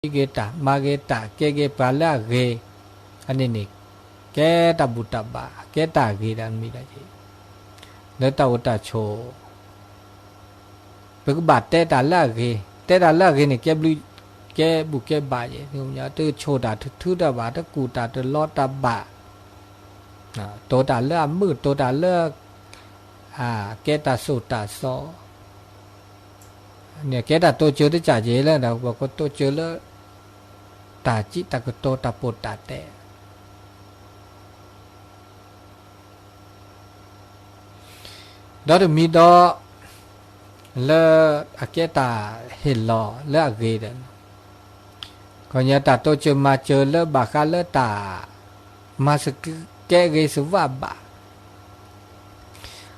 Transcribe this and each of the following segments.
ဟံးက့ၤတၢ် မၤက့ၤတၢ် ကဲက့ၤပှၤလၢအဂ့ၤ, အန့ၣ်န့ၣ် ကဲတၢ်ဘူၣ်တၢ်ဘါ ကဲတၢ်ဂ့ၤတၢ်မံၤဒီး လၢတၢ်အိၣ်တၢ်ဆိး ပကဘၣ်တဲတၢ်လၢအဂ့ၤ, တဲတၢ်လၢအဂ့ၤန့ၣ် ကဲဘျုး ကဲဘူၣ်ကဲဘါယဲ, တဆိၣ်တၢ်တထုတၢ်ဘၣ် တကူၣ်တၢ်တလီတၢ်ဘၣ်, တိၤတၢ်လၢအမုာ် တိၤတၢ်လၢ ကဲတၢ်စိၢ်တၢ်စီ န့ၣ် ကဲတၢ်တိစၢၤတစဲးက့ၤလၢ ပကတိစၢၤလၢ တၢ်စံးတၢ်ကတိၤတၢ်ပိာ်တၢ်တဲ ဒီးတမံၤဒီး လၢအကဲတၢ်ဟ့ၣ်လီၤလၢအဂ့ၤဒီး ခီပညီတၢ်တိစၢၤမၤစၢၤလၢဘၣ်ဃးလၢတၢ် မၤစကဲဂ့ၤစဝးဘၣ်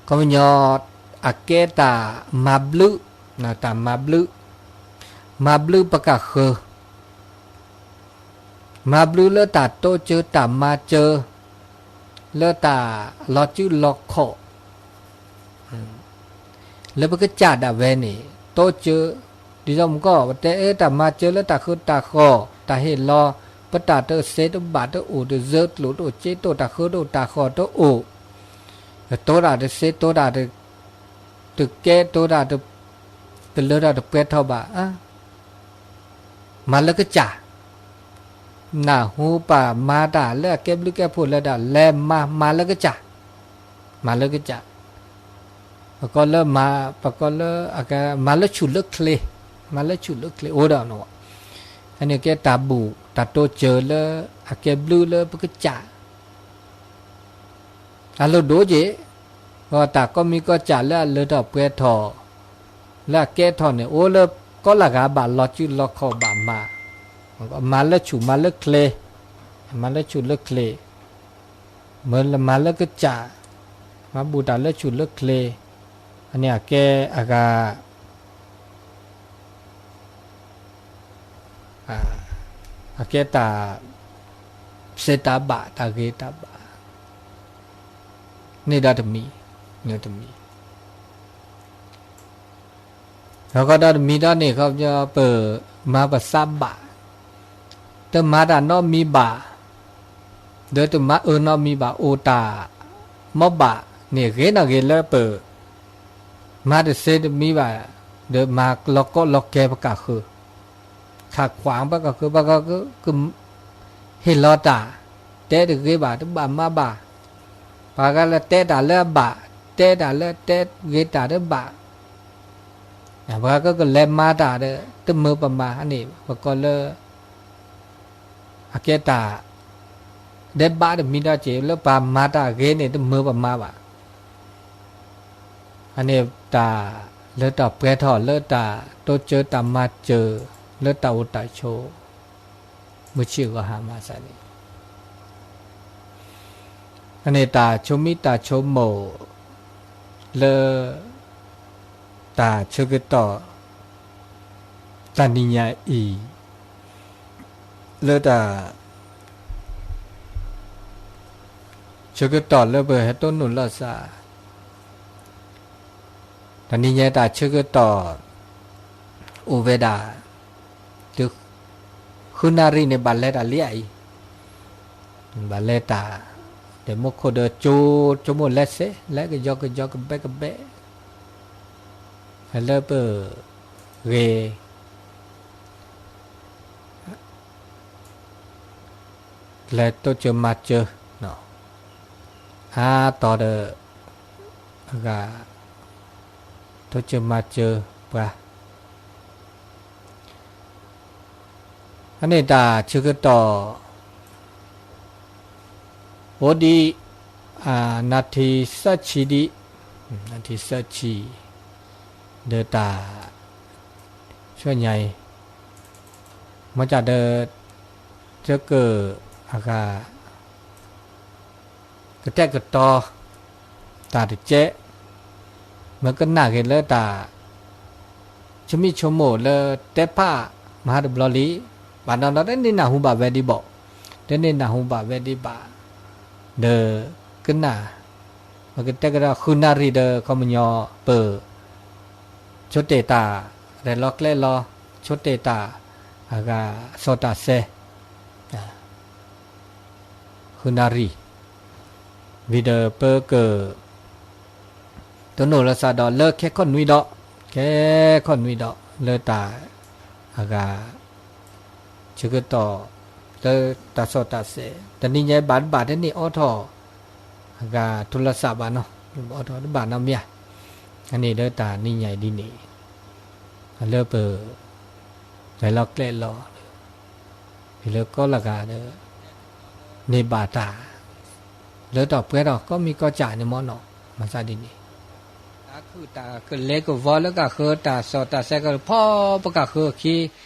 ခီပညီ အကဲတၢ်မၤဘျုး, တၢ်မၤဘျုး, မၤဘျုးပကဃၢၤ, မၤဘျုးလၢတၢ်တိစၢၤတၢ်မၤစၢၤ, လၢတၢ်လီၤစုလီၤခီၣ် လၢပကစၢ်ဒၣ်ဝဲန့ၣ် တိစၢၤ, ဒ်သိးမုၢ်ကီၢ် ပတဲအၢတၢ်မၤစၢၤလၢတၢ်ဃၢတၢ်ဃီၣ် တၢ်ဟ့ၣ်လီၤ ပတၢ်တစဲးတဘၣ်တအိၣ် တစၢတလိၣ်တအိၣ် စ့တအိၣ် တၢ်ဃၢတအိၣ် တၢ်ဃီၣ်တအိၣ်, တိၤတၢ်တစဲး တိၤတၢ်တကဲ တိၤတၢ်တလၢတၢ်တပှဲၤထီၣ်ဘၣ် မၤလၢကစၢ်, နၢ်ဟူပှၤမၤတၢ်လၢအကဲဘျုးကဲဖှိၣ်လၢတၢ်လဲၤမၤ မၤလၢကစၢ်, မၤလၢကစၢ်, ပကိးလၢ ပကိးလၢ မၤလၢဆူၣ်လၢချ့, မၤလၢဆူၣ်လၢချ့အိၣ်ဒီး အန့ၣ်ကဲတၢ်ဘူၣ်တၢ်တိစၢၤလၢအကဲဘျုးလၢပကစၢ် အလိၣ်ဒိၣ်က့ၤ, ဒီးတၢ်ကိးမံၤကိးစၢ်လၢအလၢထီၣ်ပှဲၤထီၣ် လၢအကဲထီၣ်န့ၣ် အိၣ်လၢကိးလၢဂၤဘၣ်လီၤစုလီၤခီၣ်ဘၣ်မၤ, မၤလၢဆူၣ်မၤလၢချ့, မၤလၢဆူၣ်လၢချ့, မၤလၢကစၢ်, မၤဘူၣ်တၢ်လၢဆူၣ်လၢချ့, အန့ၣ်အကဲအဂၤ အကဲတၢ် စဲးတၢ်ဘၣ် တၢ်ဂ့ၤတၢ်ဘၣ် န့ၣ်ဒီးတမံၤ, တမံၤ, ဒီးဃီဒီးတမံၤဒီးန့ၣ် ပမၤပသးဘၣ်, တမၤတၢ်နီတမံၤဘၣ်, ဒီးတမၤအၢနီတမံၤဘၣ် အိၣ်တၢ် မီဘၣ်န့ၣ် ဂ့ၤနီၢ်ဂ့ၤလၢပ မၤတစဲးတမံၤဘၣ်, ဒီးမၤလီၤကိးလီၤကဲပကဃၢၤ, ခးခွးပကဃၢၤ ပကဃၢၤ ဟ့ၣ်လီၤတၢ်, တဲတဂ့ၤဘၣ် တဘၣ်မၤဘၣ်, ပှၤဂၤလၢတဲတၢ်လၢအဘၣ်, တဲတၢ်လၢတဲဂ့ၤတၢ်တဘၣ်, ပှၤကကလဲၤမၤတၢ်ဒီး တမၢပမၤန့ၣ် ပကိးလၢ အကဲတၢ် ဒဲးဘးတမံၤဒီးက့ၤ လၢပှၤမၤတၢ်ဂ့ၤန့ၣ် တမၢပမၤဘၣ်. အန့ၣ်တၢ်လၢတၢ်ပှဲၤထီၣ်လၢတၢ်တိစၢၤတၢ်မၤစၢၤ လၢတၢ်အိၣ်တၢ်ဆိး မုၢ်ဆ့ၣ်ဂီၤဟါမၤစၢၤန့ၣ် အန့ၣ်တၢ်ဆိမိၣ်တၢ်ဆိကမိၣ် လၢ တၢ်ဆၢကတီၢ် တၢ်နံၤညါအံၤ လၢတၢ် ဆၢကတီၢ်လၢပဟဲတိၢ်နီၣ်လိာ်သး တၢ်နံၤညါတၢ်ဆၢကတီၢ် အိၣ်ဝဲဒၣ် တုၤ ဃုနၣ်ရံၣ်န့ၣ် ဘၣ်လဲၤတၢ်လံအံၤ ဘၣ်လဲၤတၢ် ဒီးမူခိၣ်ဒီးကၠိ ကၠိမိၢ်လဲၤစ့ၢ် လဲၤကယီကယီကဘဲကဘဲ ဖဲလၢပဂ့ၤ လဲၤတိစၢၤမၤစၢၤ အါတီၤဒီး အဂၤ တိစၢၤမၤစၢၤပှၤ အန့ၣ်တၢ်ဆၢကတီၢ် အိၣ်ဒံး နၣ်ထံၣ်သၢဆံဒံး နၣ်ထံၣ်သၢဆံ ဒီးတၢ် ဆူညါအံၤ မ့ၢ်ကဒီး တကၢၢ်အဂၤ ကတဲာ်ကတီၤ တၢ်တကဲး မ့ၢ်ကနၣ်က့ၤလၢတၢ် ဆိမိၣ်ဆိကမိၣ်လၢတဲဖးမဟါတဘျီလံ ဘၣ်နီၢ်နီၢ်တန့ၢ်နၢ်ဟူဘၣ်ဝဲဒံးဘၣ် တန့ၢ်နၢ်ဟူဘၣ်ဝဲဒံးဘၣ် ဒီးကနၣ် မ့ၢ်ကတဲာ်ကတီၤဃုနၣ်ရံၣ်ဒီးခီပညီ ပ ဆိတ့ၢ်တၢ် ရဲၣ်လီၤကျဲၤလီၤ ဆိတ့ၢ်တၢ် အဂၤစီၤတၢ်စဲ ဃုနၣ်ရံၣ်, ဝံၤဒီးပက တနီၤလီၤစးဒီးလၢခဲခီၣ်နွံဒီး, ခဲခီၣ်နွံဒီး လၢတၢ် အဂၤ ဆၢကတီၢ် လၢတၢ်စီၣ်တၢ်စဲး တနံၤညါအံၤဘၣ်တဘၣ်တန့ၢ်အိးထီၣ် အဂၤထိလၢစးဘၣ်နီၤ, အိးထီၣ်တဘၣ်နီတမံၤဧါ. အန့ၣ်လၢတၢ်နံၤညါအံၤဒ်န့ၣ် လၢပ လဲၤလီၤကျဲလီၤ ဖဲလၢကီၢ်လၢဂၤဒီး န့ၢ်ဘၣ်တၢ် လၢတၢ်ပှဲၤထီၣ်ကိးမံၤကိးကၠးန့ၣ်မ့ၢ်နီၤ, မၤသးဒ်န့ၣ် တၢ်ခုၣ်တၢ်ကလဲၤကဝီၤလၢကၢ်ဃၢၤ တၢ်စီၣ်တၢ်စဲးကဖီပကၢ်ဃၢၤအခံ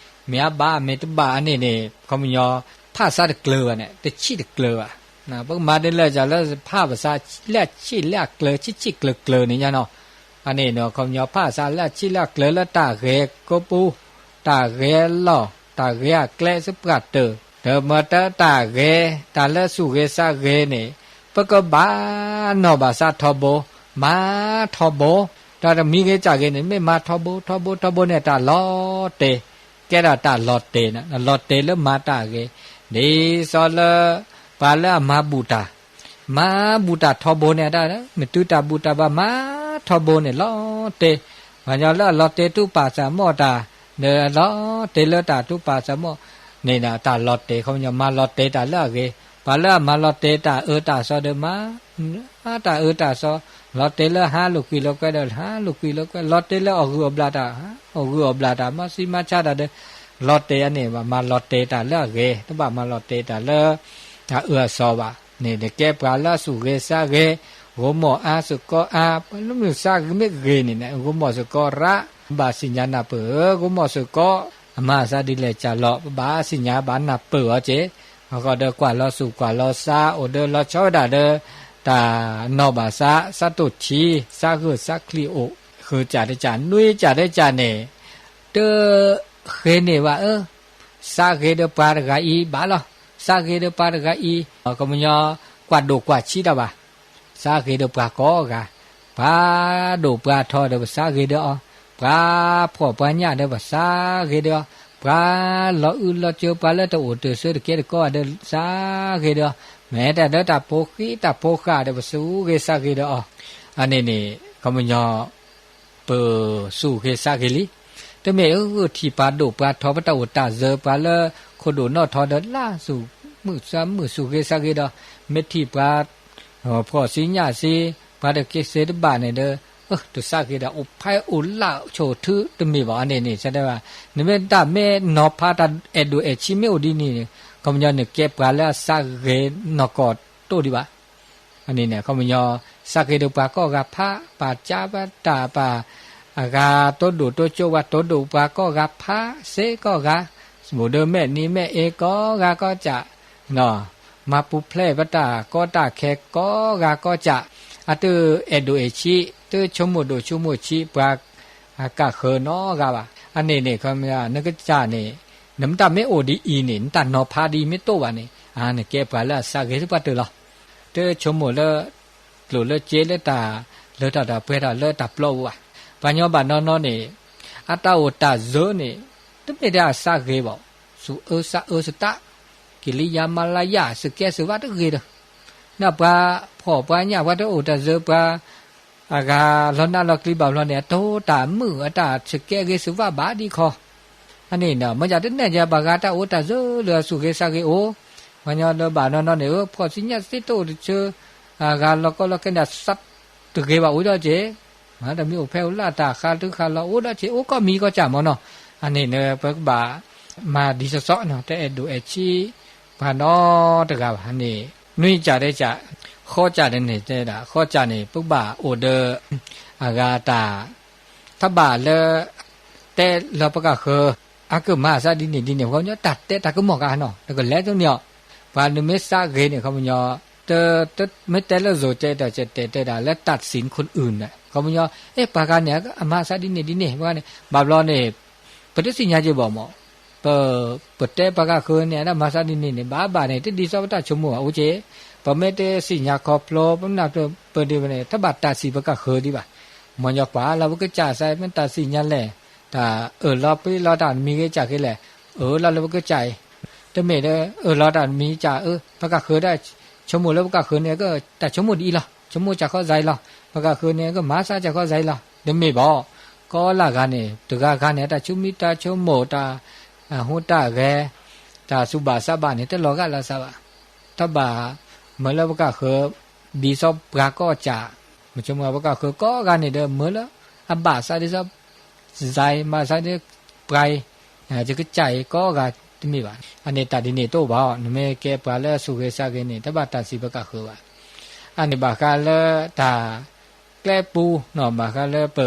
မ့ၢ်အဘၣ်မ့ၢ်တဘၣ်အန့ၣ်န့ၣ် ခီပညီ ဖးစးတကျၢၤဘၣ်န့ၣ် တဆံးတကျၢၤဘၣ်. ပကမၤဒ်လဲၣ်ဒ်လဲၣ်လၢဖးဘၣ်စးလၢအဆံးလၢအကျၢၤ ဆံးဆံးကျၢၤကျၢၤန့ၣ်ညါနီၤ. အန့ၣ်ဒီး ခီပညီ ဖးစးလၢအဆံးလၢအကျၢၤလၢတၢ်ဂဲၤကိးပူၤ, တၢ်ဂဲၤလီၢ်, တၢ်ဂဲၤအကျဲသပှၢ်တၢၢ်, ဒီးမ့ၢ်တၢ်တၢ်ဂဲၤ တၢ်လၢသူၣ်ဂ့ၤသးဂ့ၤန့ၣ် ပကဘၣ်နီၢ်ဘၣ်စးထီဘိ, မၤထီဘိ, ဒီးတမံၤဂ့ၤစၢ်ဂ့ၤန့ၣ် မ့ၢ်မၤထီဘိ ထီဘိ ထီဘိန့ၣ် တၢ်လီၤတဲာ်, ကဲဒၣ်တၢ်လီၤတဲာ်, လီၤတဲာ်လၢမၤတၢ်ဂ့ၤ, ဒ်သိးလၢ ပှၤလၢအမၤဘူၣ်တၢ် မၤဘူၣ်တၢ်ထီဘိန့ၣ် တၢ်မ့ၢ်တုၤတၢ်ဘူၣ်တၢ်ဘါမၤထီဘိန့ၣ် လီၤတဲာ်, ပှၤကညီလၢအလီၤတဲာ်တူၢ်ပာ်စၢ်မီၢ်တၢ် ဒီးလီၤတဲာ်လၢတၢ်တူၢ်ပာ်စၢ်မီၢ်န့ၣ် တၢ်လီၤတဲာ် ခီပညီ မၤလီၤတဲာ်တၢ်လၢအဂ့ၤ, ပှၤလၢအမၤလီၤတဲာ်တၢ်အၢတၢ်သီဒီးမၤ တၢ်အၢတၢ်သီ, လီၤတဲာ်လၢဟါလိာ်ကွံာ်လိာ်ကွဲဒီး ဟါလိာ်ကွံာ်လိာ်ကွဲ, လီၤတဲာ်လၢအီၣ်ဂုၢ်အီၣ်ဘျၣ်တၢ် အီၣ်ဂုၢ်အီၣ်ဘျၣ်တၢ် မၤဆံးမၤဆါတၢ်ဒီး လီၤတဲာ်အန့ၣ် ဘၣ်မၤလီၤတဲာ်တၢ်လၢအဂ့ၤ, တဘၣ်မၤလီၤတဲာ်တၢ်လၢ တၢ်အၢအသီဘၣ်. န့ၣ်တကဲပှၤလၢအသူၣ်ဂ့ၤသးဂ့ၤ, ဂိၤမီၢ်အါ သုးကီအါ, ပှၤလၢမုၢ်သးဂ့ၤမ့ၢ်ဂ့ၤန့ၣ် ဂိၤမီၢ်သုးကီရး, ဘၣ်သ့ၣ်ညါနၢ်ပၢၢ်ဧၢ, ဂိၤမီၢ်သုးကီ အမၤအသးဒ်လဲၣ်ကၢ်လီၤ ပဘၣ်သ့ၣ်ညါဘၣ်နၢ်ပၢၢ်အီၤက့ၤ, အဃိဒီးကွၢ်လီၤသူၣ်ကွၢ်လီၤသး အိၣ်ဒီးလီၤဆီဝဲဒၣ်ဒီး တၢ်နီၢ်ဘၣ်သး သးတိၢ်ထံ သးဂၢၢ်သးချံအိၣ် ဃုာ်ကၢ်တကၢ် နွံကၢ်တကၢ်န့ၣ် တဃ့န့ၢ်ဘၣ်ဧၢ, သးဂ့ၤဒီးပှၤတဂၤအံၤဘၣ်လီၤ, သးဂ့ၤဒီးပှၤတဂၤအံၤ ခီပညီ ကွၢ်ဒိၣ်ကွၢ်ဆံးတၢ်ဘၣ် သးဂ့ၤဒီးပှၤကိးဂၤ, ပှၤဒိၣ်ပှၤထီဒီးပသးဂ့ၤဒီးအီၤ, ပှၤဖှီၣ်ပှၤညၣ်ဒီးပသးဂ့ၤဒီးအီၤ, ပှၤလီၤအုးလီၤစၢၤ ပှၤလၢတအိၣ်တၢ်ဆၢတကဲတကိးဒီးသးဂ့ၤဒီးအီၤ, မ့ၢ်တၢ်ဒီးတၢ်ဖိဃံတၢ်ဖိဃာ်ဒီးပသူၣ်ဂ့ၤသးဂ့ၤဒီးအီၤ, အန့ၣ်န့ၣ် ခီပညီ ပသူၣ်ဂ့ၤသးဂ့ၤလံ. တမ့ၢ်အဂုာ်ထံၣ်ပှၤဒိၣ်ပှၤထီ ပတၢ်အိၣ်တၢ်စၢၤ ပှၤလၢခိၣ်ဒိၣ်နီၢ်ထီဒီးလၢ်သူၣ်မုာ်သးမုာ် သူၣ်ဂ့ၤသးဂ့ၤဒီး မ့ၢ်ထံၣ်ပှၤ ဖှီၣ်ဆံညၣ်ဆံ ပှၤတက့ၤသ့တဘၣ်န့ၣ်ဒီး တသးဂ့ၤဒီး အိၣ်ဖဲအိၣ်လၢ်ဆိၣ်ထုတမ့ၢ်ဘၣ်. အန့ၣ်န့ၣ် တဲဝဲ နမ့ၢ်တၢ်မ့ၢ်နီၤဖးတၢ်အဲၣ်ဒိၣ်အဲၣ်ဆံးမ့ၢ်အိၣ်ဒ်န့ၣ်န့ၣ် ခီပညီနကဲပှၤလၢအသးဂ့ၤနီၢ်ကီၢ်တိၢ်ဒံးဘၣ်. အန့ၣ်န့ၣ် ခီပညီ သးဂ့ၤဒီးပှၤကိးဂၤဖး ပာ်ကၢ်ပတၢ်ပာ် အဂၤတိၢ်ဒိၣ်တိၢ်ကၠိဝဲ တိၢ်ဒိၣ်ပှၤကိးဂၤဖးသ့ကိးဂၤ, စဘူၤဒီးမဲာ်နံၤမဲာ်အ့ကိးဂၤကိးကၠး မၤပူၤဖျဲးပတၢ်ကီတၢ်ခဲကိးဂၤကိးကၠး, အတအဲၣ်ဒိၣ်အဲၣ်ဆံး တဆိကမိၣ်ဒိၣ်ဆိကမိၣ်ဆံးပှၤ ကၢ်ဃၢၤနီတဂၤဘၣ်. အန့ၣ်န့ၣ် ခီပညီ နကစၢ်န့ၣ် နမ့ၢ်တၢ်မ့ၢ်အိၣ်ဒ်အံၤန့ၣ် နတၢ်နီၤဖးဒ်အံၤမ့ၢ်တအိၣ်ဘၣ်န့ၣ် နကဲပှၤလၢအသးဂ့ၤသပှၢ်တၢၢ်လီၤ. တဆိကမိၣ်လၢ ကျိာ်လၢစ့လၢတၢ်လၢတၢ်ပျီပူၤဘၣ်. ပှၤကညီဘၣ်နီၢ်နီၢ်န့ၣ် အတၢ်အိၣ်တၢ်စၢၤန့ၣ် တမ့ၢ်ထဲအသးဂ့ၤဘၣ်, သူၣ်အၢသးအၢသတး ကလံၤယၤမၤလၤယၤ သုးကဲသုးဝါတဂ့ၤဒီး နပှၤဖှီၣ်ပှၤညၣ် ပှၤတအိၣ်တၢ်စၢၤ ပှၤ အဂၤလီၤနးလီၤကျံၤဘၣ်ဘျီန့ၣ် အတၢ်မုာ်အတၢ်သုးကဲဂ့ၤသုးဝါဘၣ်ဒ်ခီ. အန့ၣ် မ့ၢ်ယၤတနဲၣ်ယၤ ပှၤဂၤတၢ်အိၣ်တၢ်စၢၤလၢအသူၣ်ဂ့ၤသးဂ့ၤအိၣ်, ပှၤကညီလၢဘၣ်နီၢ်နီၢ်န့ၣ် ဖှီၣ်သံညၣ်သ့တအိၣ်တစၢၤ, အဂၤလီၤကီလီၤခဲန့ၣ် သးတဂ့ၤဘၣ်အိၣ်ဒီးက့ၤ တမ့ၢ်အိၣ်ဖဲအိၣ်လၢအတၢ်ဃးတုဃာ်လီၤအိၣ်ဒီးက့ၤ အိၣ်ကိးမံၤကိးကၠးမ့ၢ်နီၤ. အန့ၣ်န့ၣ် ပကဘၣ်မၤဒ်သိးသိးနီၤ တအဲၣ်ဒိၣ်အဲၣ်ဆံး ပှၤနီတဂၤဘၣ်န့ၣ် နွံကၠးတကၠး, ဃိးကၠးန့ၣ်တဲဒၣ် ဃိးကၠးန့ၣ် ပကဘၣ်အိၣ်ဒီး အဂၤတၢ် တဘၣ်လၢ တဲလီၤပကၢ်ဃၢၤ အကမၤသးဒ်န့ၣ်ဒ်န့ၣ် ခီပညီ တၢ်တဲတၢ်ကမီၤကါနီၤ နကလဲၤတန့ၢ်အီၤ, ပှၤနမ့ၢ်သးဂ့ၤန့ၣ် ခီပညီ မ့ၢ်တဲလၢ စိၤတဲတၢ်တဲတဲဒၣ်လၢ ตัดสินคนอื่น န့ၣ် ခီပညီ အဲ ပှၤဂၤန့ၣ် အမၤသးဒ်န့ၣ်ဒ်န့ၣ် ပှၤဂၤန့ၣ် ဘၣ်ဘျီန့ၣ် ပတသ့ၣ်ညါက့ၤဘၣ်မး, ပ ပတဲပှၤဂၤဃၢၤန့ၣ် အတၢ်မၤသးဒ်န့ၣ်န့ၣ် ဘၣ်ဘၣ်န့ၣ် တဒ်သိးပတၢ်ဆိကမိၣ်ဘၣ်အိၣ်က့ၤ, ပမ့ၢ်တသ့ၣ်ညါခီဖျိ ပနၢ်ပၢၢ်ဒ်န့ၣ် တဘၣ်တၢ်စံးပကၢ်ဃၢၤဒံးဘၣ်. မ်ယကွၢ်လၢပကစၢ်စး မ့ၢ်တၢ်သ့ၣ်ညါလဲၣ်, တၢ်အၢၣ်လီၤပ့ၤလီၤတၢ်မံၤဂ့ၤကၢ်ဂ့ၤလဲၣ်, အၢၣ်လီၤလၢပကစၢ်အံၤ, တမ့ၢ်ဒီး အၢၣ်လီၤတၢ်မံၤကစၢ်အၢ ပကဃၢၤဒၣ်, ဆိကမိၣ်လၢပကဃၢၤန့ၣ် တၢ်ဆိကမိၣ်ဒ်အံၤလီၤ, ဆိကမိၣ်စၢ်ခီစၢ်အံၤလီၤ, ပကဃၢၤန့ၣ် ကမၤစၢ်စၢ်ခီစၢ်အံၤလီၤ, တမ့ၢ်ဘၣ်, ကိးလၢဂၤန့ၣ် တဂၤဂၤန့ၣ် တၢ်ဆိမိၣ်တၢ်ဆိကမိၣ် တၢ်ဟူးတၢ်ဂဲၤ, တၢ်စူၢ်ဘၣ်စးဘၣ်န့ၣ် တလီၤဂာ်လၢၤစၢ်ဘၣ်, တဘၣ်မၢလၢပကဃၢၤ ဒ်သိးပှၤကိးကစၢ်, မ့ၢ်ဆိကမိၣ်ပကဃၢၤကိးဂၤန့ၣ်ဒီး မၢလၢအဘၣ်စးဒ်သိး စၢ်အံၤ မၤစၢ်ဒ်ပှၤအံၤ, ယကစၢ်အံၤကိးဂၤတမ့ၢ်ဘၣ်, အန့ၣ်တၢ်ဒ်န့ၣ်တအိၣ်ဘၣ်, နမ့ၢ်ကဲပှၤလၢအစူၢ်ဂ့ၤစၢ်ဂ့ၤန့ၣ် တဘၣ်တၢ်စံးပကဃၢၤဘၣ်, အန့ၣ်ဘၣ်ဃးလၢတၢ်ကျဲပူၤနီၤ, ဘၣ်ဃးလၢပ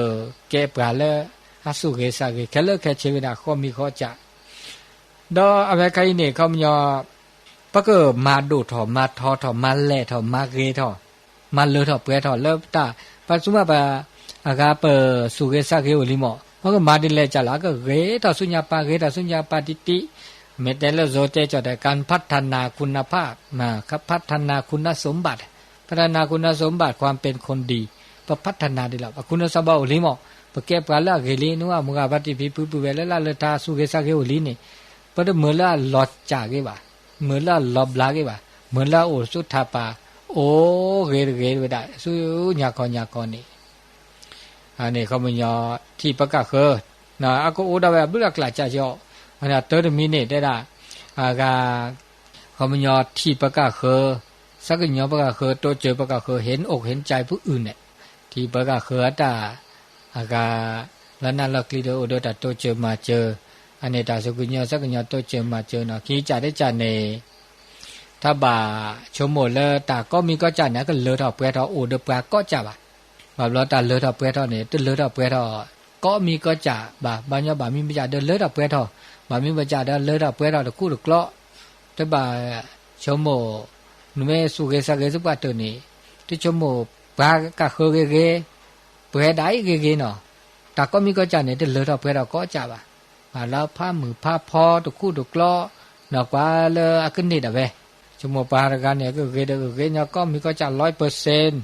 ကဲပှၤလၢအစူၢ်ဂ့ၤစၢ်ဂ့ၤ ခဲလၢာ်ခဲဆ့ဝဲဒၣ် ကိးမံၤကိးကစၢ် ဒီးအဝဲခါအံၤန့ၣ် ခီပညီ ပကမၤဒိၣ်ထီၣ်မၤထီထီၣ်မၤလဲၢ်ထီၣ်မၤဂ့ၤထီၣ်, မၤလၢထီၣ်ပှဲၤထီၣ်လၢတၢ်, ပှၤသူမးပှၤ, အဂၤပစူၢ်ဂ့ၤစၢ်ဂ့ၤအိၣ်လံမး, ပကမၤဒ်လဲၣ်ကလဲၣ် အကဂ့ၤထီၣ်ဆူညါပၢ် ဂ့ၤထီၣ်ဆူညါပၢ်တံၢ်တံၢ်, မ့ၢ်တဲလၢ ဇိတဲကၠီတဲ การพัฒนาคุณภาพ, พัฒนาคุณสมบัติ, พัฒนาคุณสมบัติความเป็นคนดี, ပဖးထၣ်နၤဒ်လီၤ, ပခိၣ်နူာ်စီၤဘၣ်အိၣ်လံမး, ပကဲပှၤလၢအဂ့ၤလံ, နဝဲမုၢ်ဂၤပှၤတံၢ်ဖံဖုပုၢ်ဝဲၢ်လၢလၢ်လၢထါစူၢ်ဂ့ၤစၢ်ဂ့ၤအိၣ်လံန့ၣ်, ပတမၢလၢအလီၤစၢ်ဂ့ၤဘၣ်, မၢလၢအလီၤဘျါဂ့ၤဘၣ်, မၢလၢအအိၣ်ဆူထးပၤ, အိၣ်ဂ့ၤတဂ့ၤဝဲဒၣ် ဆူညါခီညါခီန့ၣ် အန့ၣ်ခီပညီ ထံၣ်ပကဃၢၤ, အကအိၣ်ဒၣ်ဝဲအဘျုးအကျါစၢ်ကီး, အတၢ်တမံၤန့ၣ်တဲဒၣ်, အဂၤ, ခီပညီထံၣ်ပကဃၢၤ, ဆၢကညီၤပကဃၢၤ တိစၢၤပကဃၢၤ ဟ့ၣ်အိၣ်ဟ့ၣ်ကၠဲးဖုအုၣ်န့ၣ်, ထံၣ်ပကဃၢၤအတၢ်, အဂၤ, လၢနၢ်လီၢ်ကျံဒီးအိၣ်ဒီးတၢ်တိစၢၤမၤစၢၤ, အန့ၣ်တၢ်ဆူကညီၤဆၢကညီၤတိစၢၤမၤစၢၤနီၤ ခံကစၢ်တကစၢ်န့ၣ် တၢ်ဘၣ်ဆိကမိၣ်လၢတၢ်ကိးမံၤကိးကစၢ်န့ၣ် အကလၢထီၣ်ပှဲၤထီၣ်အိၣ်ဒီးပှၤကိးကစၢ်ဘၣ်. ဘၣ်ဘျီတၢ်လၢထီၣ်ပှဲၤထီၣ်န့ၣ် တလၢထီၣ်ပှဲၤထီၣ် ကိးမံၤကိးကစၢ်ဘၣ်. ဘၣ်ညီဘၣ်မံၤပကစၢ်ဒီးလၢထီၣ်ပှဲၤထီၣ်, ဘၣ်မံၤပကစၢ်ဒီးလၢထီၣ်ပှဲၤထီၣ်တခူၣ်တကျီ, တဘၣ်ဆိကမိၣ်, နမ့ၢ်စူၢ်ဂ့ၤစၢ်ဂ့ၤဆူပှၤတၢၢ်န့ၣ်, တဆိကမိၣ်ပှၤကဃၢၤဂ့ၤဂ့ၤ, ပှဲၤဒၣ်အံၤဂ့ၤဂ့ၤနီၤ, တၢ်ကိးမံၤကိးကစၢ်န့ၣ် တလၢထီၣ်ပှဲၤထီၣ်ကိးကစၢ်ဘၣ်. ဘၣ်လၢဖးမုၢ်ဖးဖီတခူၣ်တကျီ, နီၢ်ကွၢ်လၢအကန့ၢ်ဒၣ်ဝဲ, ဆိကမိၣ်ပှၤတဂၤန့ၣ် ကဂ့ၤဒီးကဂ့ၤညီကိးမံၤကိးကစၢ် ร้อยเปอร์เซ็นต์,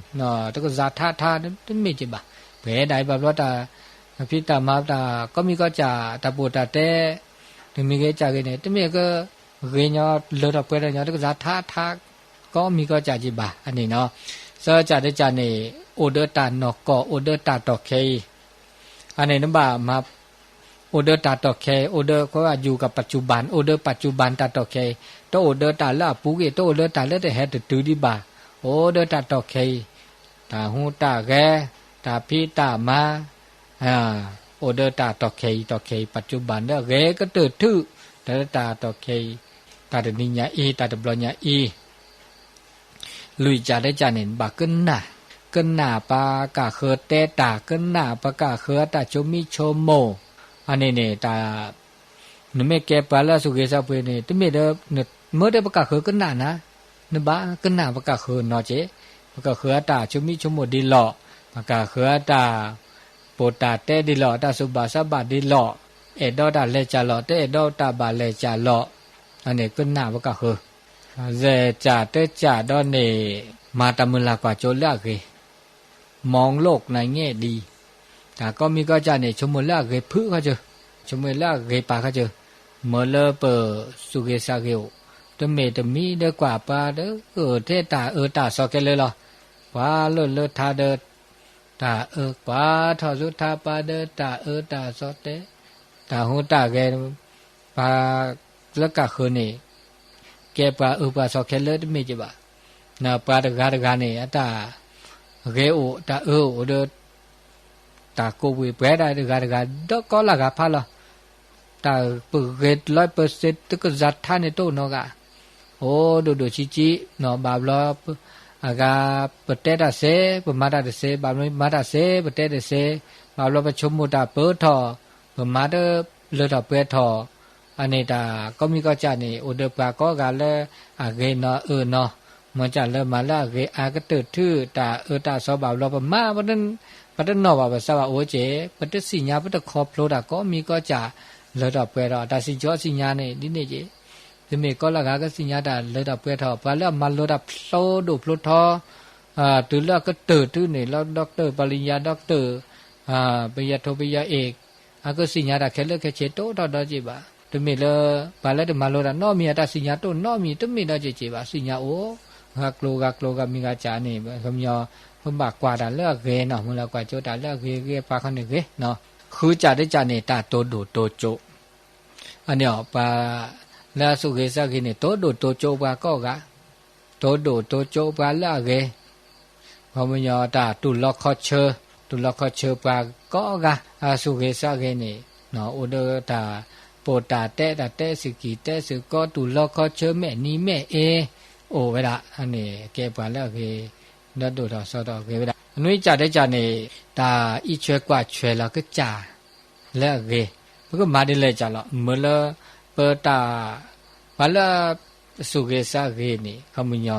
တကစးထါထါ တမ့ၢ်က့ၤဘၣ်. ပှဲၤဒၣ်အံၤဘၣ်ဘျီတၢ်, ဖံးတၢ်မၤတၢ်ကိးမံၤကိးကစၢ် တၢ်ပိာ်တၢ်တဲ, တမံၤဂ့ၤကစၢ်ဂ့ၤန့ၣ် တမ့ၢ်ကဂ့ၤညီလၢထီၣ်ပှဲၤထီၣ်ညီ တကစးထါထါ ကိးမံၤကိးကစၢ်က့ၤဘၣ်. အန့ၣ်နီၤ, စၢကစၢ်တကစၢ်န့ၣ် အိၣ်ဒီးတၢ်နီၢ်ကီၢ် အိၣ်ဒီးတၢ်တီၢ်ခဲအံၤ, အန့ၣ်နဘၣ်မၤ အိၣ်ဒီးတၢ်တီၢ်ခဲအံၤ အိၣ်ဒီးကွၢ်ယူၤကပာ်စူၣ်ဘၣ် အိၣ်ဒီးပာ်စူၣ်ဘၣ်တၢ်တီၢ်ခဲအံၤ, တအိၣ်ဒီးတၢ်လၢအပူၤဂ့ၤ တအိၣ်ဒီးတၢ်လၢတဟဲတတုၤဒံးဘၣ်, အိၣ်ဒီးတၢ်တီၢ်ခဲအံၤ, တၢ်ဟူးတၢ်ဂဲၤ, တၢ်ဖံးတၢ်မၤ, အိၣ်ဒီးတၢ်တီၢ်ခဲအံၤ တီၢ်ခဲအံၤ ပာ်စူၣ်ဘၣ်လၢအဂ့ၤကတၢၢ်ထု, တၢ်လၢတၢ်တီၢ်ခဲအံၤ, တၢ်တနံၤညါအံၤ တၢ်တဘျီညါအံၤ လွံၢ်ကစၢ်တကစၢ်န့ၣ် ဘၣ်ကနၣ်, ကနၣ်ပှၤကဃၢၤတဲတၢ် ကနၣ်ပှၤကဃၢၤအတၢ်ဆိမိၣ်ဆိကမိၣ်, အန့ၣ်န့ၣ် တၢ်, နမ့ၢ်ကဲပှၤလၢအစူၢ်က့ၤစၢ်ပှ့ၤန့ၣ် တမ့ၢ်ဒီး, မ့ၢ်ဒီးပကဃၢၤကနၣ်နၤ, နဘၣ်ကနၣ်ပကဃၢၤနီၤက့ၤ, ပကဃၢၤအတၢ်ဆိမိၣ်ဆိကမိၣ်ဒ်လီၤ, ပကဃၢၤအတၢ် ပိာ်တၢ်တဲဒ်လီၤ တၢ်စူၢ်ဘၣ်စးဘၣ်ဒ်လီၤ, အဲၣ်ဒိးတၢ်လဲၤကၢ်လီၤ တအဲၣ်ဒိးတၢ်ဘၣ်လဲၤကၢ်လီၤ, အန့ၣ်ကနၣ်ပကဃၢၤ, ယဲၢ်ကစၢ်တကစၢ်ဒီးန့ၣ်, မၤတၢ်မုၢ်လၢ်ကွၢ်စိလၢအဂ့ၤ, မองโลกในแง่ดี, တၢ်ကိးမံၤကိးကစၢ်န့ၣ် ဆိကမိၣ်လၢအဂ့ၤဖုးခီဆၢ, ဆိကမိၣ်လၢအဂ့ၤပာ်ခီဆၢ, မ့ၢ်လၢပစူၢ်ဂ့ၤစၢ်ဂ့ၤအိၣ်, တမ့ၢ်တမံၤဒီးကွၢ်ပှၤဒီး, ထဲတၢ်အၢတၢ်သီခဲလၢာ်လီၤ, ပှၤလၢလၢထါဒီး တၢ်အၢကွၢ်ထီၣ်ဆူထါပှၤဒီးတၢ်အၢတၢ်သီတဲ, တၢ်ဟူးတၢ်ဂဲၤ, ပှၤလၢကဃၢၤန့ၣ်, ကဲပှၤအၢပှၤသီခဲလၢာ်တမ့ၢ်က့ၤဘၣ်. ပှၤတဂၤတဂၤန့ၣ် အတၢ်ဂ့ၤအိၣ်တၢ်အၢအိၣ်ဒီး တၢ်ကိးဝံၤပှဲၤဒၣ်တဂၤတဂၤ ဒီးကိးလၢဂၤဖးလီၤ. တၢ်ပဂ့ၤလီၤပစ့တကစၢ်ထါန့ၣ်တအိၣ်နီတဂၤ, အိၣ်ဒိၣ်ဒိၣ်ဆံးဆံး, ဘၣ်ဘျီ အဂၤပတဲတၢ်စ့, ပမၤတၢ်တစ့, ဘၣ်ဘျီမၤတၢ်စ့, ပတဲတစ့, ဘၣ်ဘျီပဆိကမိၣ်တၢ်ပၢထီၣ်, ပမၤတလၢထီၣ်ပှဲၤထီၣ်, အန့ၣ်တၢ်ကိးမံၤကိးကစၢ်န့ၣ် အိၣ်ဒီးပှၤကိးဂၤလၢအဂ့ၤနီၤအၢနီၤ, မ့ၢ်ကစၢ်လၢမၤလၢအဂ့ၤအါကတၢၢ်ထု တၢ်အၢတၢ်သီဘၣ်ဘျီပမၤ, ပတနီၣ်ဘၣ်ပသးဘၣ်အိၣ်က့ၤ, ပတသ့ၣ်ညါပတခီဖျိတၢ်ကိးမံၤကိးကစၢ်လၢထီၣ်ပှဲၤထီၣ်, တၢ်စံၣ်ကၠီစံၣ်ညါန့ၣ် ဒ်န့ၣ်က့ၤ, တမ့ၢ်ကိးလၢဂၤကသ့ၣ်ညါတၢ်လၢထီၣ်ပှဲၤထီၣ်, ပှၤလၢအမၤလိတၢ်ဖျိဒိၣ်ဖျိထီ, တုၤလၢအကတၢၢ်ထုန့ၣ် လၢ doctor ပရံၣ်ညါ doctor, ပယီၤထိပယီၤအ့ၣ်, အကသ့ၣ်ညါတၢ်ခဲလၢာ်ခဲဆ့တအိၣ်ထီၣ်ဒီးက့ၤဘၣ်. တမ့ၢ်လၢ ပှၤလၢတမၤလိတၢ်နီတမံၤ အတၢ်စံၣ်ညါတအိၣ်နီတမံၤဒီး ကက့ၤဘၣ် စံၣ်ညါအိၣ်, ဂၤကျိၤဂၤကျိၤဂၤမံၤဂၤစၢ်န့ၣ် ခီပညီ ပဘၣ်ကွၢ်တၢ်လၢအဂ့ၤနီၤ, မ့ၢ်လၢကွၢ်ကၠိတၢ်လၢအဂ့ၤဂ့ၤ ပှၤခီန့ၣ်ဂ့ၤနီၤ, ဃုကၠၢ်တကၠၢ်န့ၣ် တၢ်တိၢ်ဒိၣ်တိၢ်ကၠိၣ်, အန့ၣ်အီၤ ပှၤလၢအသူၣ်ဂ့ၤသးဂ့ၤန့ၣ် တိၢ်ဒိၣ်တိၢ်ကၠိၣ်ပှၤကိးဂၤ, တိၢ်ဒိၣ်တိၢ်ကၠိၣ်ပှၤလၢအဂ့ၤ, ခီပညီတၢ်တူၢ်လီခီဆၢ, တူၢ်လီခီဆၢပှၤကိးဂၤ, အသူၣ်ဂ့ၤသးဂ့ၤန့ၣ် အိၣ်ဒီးတၢ်ပိာ်တၢ်တဲ တၢ်တဲသုးကံၢ်တဲသုးကီ တူၢ်လီခီဆၢ မဲာ်နံၤမဲာ်အ့ အိၣ်ဝဲဒၣ်န့ၣ် ကဲပှၤလၢအဂ့ၤ ဒီးဒိၣ်ထီၣ်စီၤထီၣ်ဂ့ၤဝဲဒၣ်. နွံကၠၢ်တကၠၢ်န့ၣ် တၢ်အံးဆွဲကွၢ်ဆွဲလီၤကစၢ် လၢအဂ့ၤ, ပကမၤဒ်လဲၣ်ကၠၢ်လီၤ မ့ၢ်လၢ ပတၢ် ပှၤလၢ သူၣ်ဂ့ၤသးဂ့ၤန့ၣ် ခီပညီ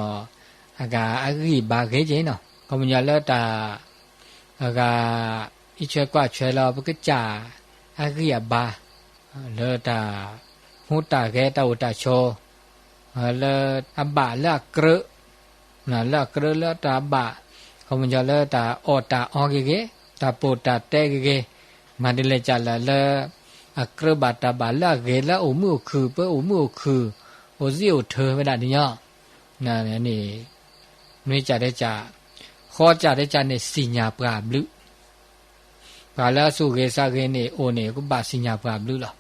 အဂၤအဂံၢ်အဘါဂ့ၤက့နီၤ, ခီပညီလၢတၢ် အဂၤ အံးဆွဲကွၢ်ဆွဲလီၤ ပကစၢ် အဂံၢ်အဘါ လၢတၢ် ဟူးတၢ်ဂဲၤ တၢ်အိၣ်တၢ်ဆိး လၢအဘၣ်လၢအကြၢး လၢအကြၢးလၢတၢ်ဘၣ်, ခီပညီလၢတၢ်အီၣ်တၢ်အီဂ့ၤဂ့ၤ, တၢ်ပိာ်တၢ်တဲဂ့ၤဂ့ၤ, မၤဒ်လဲၣ်ကၠၢ်လၢ လၢအကြၢးဘၣ်တၢ်ဘၣ်လၢအဂ့ၤ လၢအအိၣ်မုာ်အိၣ်ခုၣ် ပအိၣ်မုာ်အိၣ်ခုၣ် အိၣ်စံၣ်အိၣ်ထၢဝဲဒၣ်ဒ်ညီ, န့ၣ် နွံကၠၢ်တကၠၢ်, ဃိးကၠၢ်တကၠၢ်န့ၣ် သ့ၣ်ညါပှၤအဘျုး ပှၤလၢအသူၣ်ဂ့ၤသးဂ့ၤန့ၣ် အိၣ်န့ၣ် ကဘၣ်သ့ၣ်ညါပှၤအဘျုးလီၤ.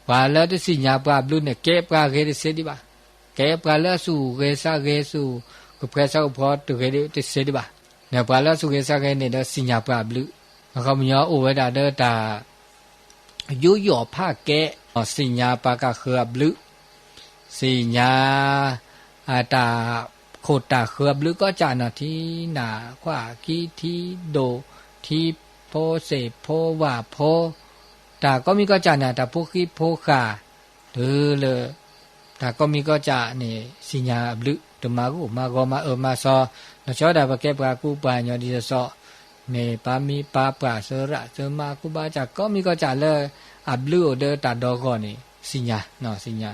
ပှၤလၢတသ့ၣ်ညါပှၤအဘျုးန့ၣ် ကဲပှၤဂ့ၤတသ့ဒံးဘၣ်. ကဲပှၤလၢအသူၣ်ဂ့ၤသးဂ့ၤ သူၣ်ကဖှဲသးကဖှီတဂ့ၤတသ့ဒံးဘၣ်. န့ၣ် ပှၤလၢအသူၣ်ဂ့ၤသးဂ့ၤန့ၣ်ဒီး သ့ၣ်ညါပှၤအဘျုး, အခီပညီအိၣ်ဝဲဒၣ်ဒီးတၢ် ယူးယီၣ်ဖးကဲ, သ့ၣ်ညါပှၤကၢ်ဃၢၤအဘျုး, သ့ၣ်ညါ အတၢ်ခိၣ်တၢ်ဃၢၤအဘျုးကိးကၠၢ်နီၤ, ထံနၢ်ကွၢ်ကံ ထံဒိၣ် ထံဖိသ့ၣ်ဖိဝၣ်ဖိ, တၢ်ကိးမံၤကိးကၠၢ်န့ၣ် တၢ်ဖိဃံဖိဃာ် တုၤလၢ တၢ်ကိးမံၤကိးကၠၢ်န့ၣ် သ့ၣ်ညါအဘျုး, တမၤဂိၢ်မၤဂီၤမၤအၢမၤသီ, လီၤဆီဒၣ်ပကဲပှၤကူပှၤကညီဒ်သိးသိး, မ့ၢ်ပၢ်မံပၢ်ပှၢ် သရၣ်သရမါ ကူဘါကၠၢ် ကိးမံၤကိးကၠၢ်လၢ အဘျုးအိၣ်ဒီးတၢ်ဒီဂီၢ်န့ၣ် သ့ၣ်ညါ, သ့ၣ်ညါ,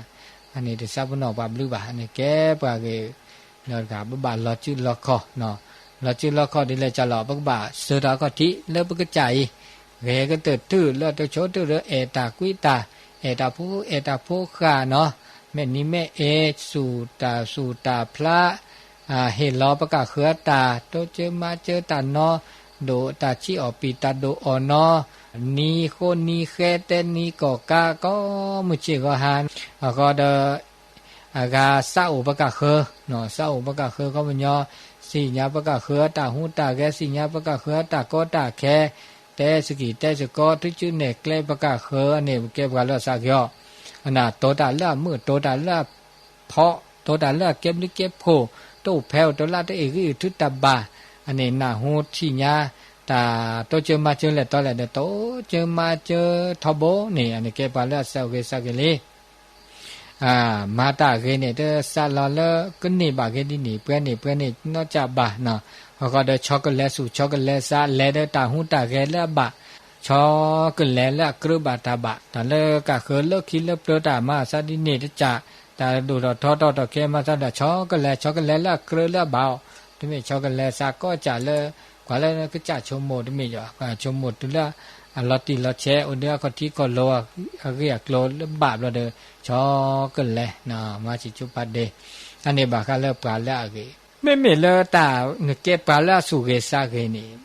အန့ၣ်တသးပနီၣ်ပှၤဘျုးဘၣ်, အန့ၣ်ကဲပှၤဂ့ၤ ဒီးတကး ပဘၣ်လီၤစုလီခီ, လီၤစုလီခီဒ်လဲၣ်ကၠၢ်လီၤ ပကဘၣ်စၢၤတၢ်အခီၣ်ထံးလၢပကစၢ်အံၤ, ဂဲၤကတၢၢ်တုၤလၢတဆိတုၤဒီး အဲၣ်တၢ်ကွံတၢ်, အဲၣ်တၢ်ဖိ အဲၣ်တၢ်ဖိဃာ်နီၤ, မဲာ်နံၤမဲာ်အ့ သူၣ်တၢ်သူၣ်တၢ်ဖျး ဟ့ၣ်လီၤပကၢ်ဃၢၤအတၢ် တိစၢၤမၤစၢၤတၢ်နီၤ, ဒိၣ်တၢ်ဆံးအီၣ်ပံာ်တၢ်ဒိၣ်အီၣ်နီၤ, နံၤဃိနံၤဃဲ တဲနံၤကီၢ်ကး ကိးမုၢ်ဆ့ၣ်ဂီၤဟါ, အဃိဒီး အဂၤသးအိၣ်ပကၢ်ဃၢၤ, သးအိၣ်ပကၢ်ဃၢၤ ခီပညီ, သ့ၣ်ညါပကၢ်ဃၢၤအတၢ်ဟူးတၢ်ဂဲၤ သ့ၣ်ညါပကၢ်ဃၢၤအတၢ်ကီတၢ်ခဲ, တဲသုးကံၢ်တဲသုးကီ ထုစုနဲၣ်ကျဲပကၢ်ဃၢၤန့ၣ် ပကဲပှၤလၢအသးဂ့ၤအီၤ, အနၢ်တိၤတၢ်လၢအမုာ် တိၤတၢ်လၢအဖီ, တိၤတၢ်လၢအကဲဘျုးကဲဖှိၣ်, တအိၣ်ဖဲအိၣ်တလၢတအ့ၣ်ဂံၢ်အုးထုတၢ်ဘၣ်, အန့ၣ်နၢ်ဟူထံၣ်ညါ တၢ်တိစၢၤမၤစၢၤလဲၣ်တီလဲၣ်ဒီး တိစၢၤမၤစၢၤထီဘိန့ၣ် အန့ၣ်ကဲပှၤလၢအသးအိၣ်ဂ့ၤသးဂ့ၤလံ. မၤတၢ်ဂ့ၤန့ၣ် တသးလီၤလၢကန့ၢ်ဘၣ်ဂ့ၤဒ်န့ၣ် ပှဲၤန့ၣ်ပှဲၤန့ၣ်နီတကးဘၣ်, အဃိဒီးဆီကလဲၤသူၣ်ဆီကလဲၤသး လဲၤဒီးတၢ်ဟူးတၢ်ဂဲၤလၢအဘၣ်, ဆီကလဲၤလၢအကြၢးဘၣ်တၢ်ဘၣ် တၢ်လၢကၢ်ဃၢၤလၢခံလၢပျၢၤတၢ်မၤသးဒ်န့ၣ်တကး, တၢ်ဒိၣ်ထီၣ်ထီထီၣ်ထီၣ်ကဲမၤသးဒီး ဆီကလဲၤ ဆီကလဲၤလၢအကြၢးလၢအဘၣ်အီၤ, တမ့ၢ်ဆီကလဲၤသးကိးကၠၢ်လၢ ပှၤလၢကစၢ်ဆိကမိၣ်တမ့ၢ်, ဆိကမိၣ်တုၤလၢအလီၤတံၢ်လီၤဆဲး အိၣ်ဒီးအခီၣ်ထံးခီၣ်လိၤ အဂ့ၢ်အကျိၤလၢဘၣ်ဘျီဒီး ဆီကလဲၤ မၤစံၣ်ကၠူပာ်ဒ့, အန့ၣ်ဘၣ်ဃးလၢပှၤလၢအဂ့ၤ, မ့မ့ၢ်လၢတၢ်နကဲပှၤလၢအသူၣ်ဂ့ၤသးဂ့ၤန့ၣ်,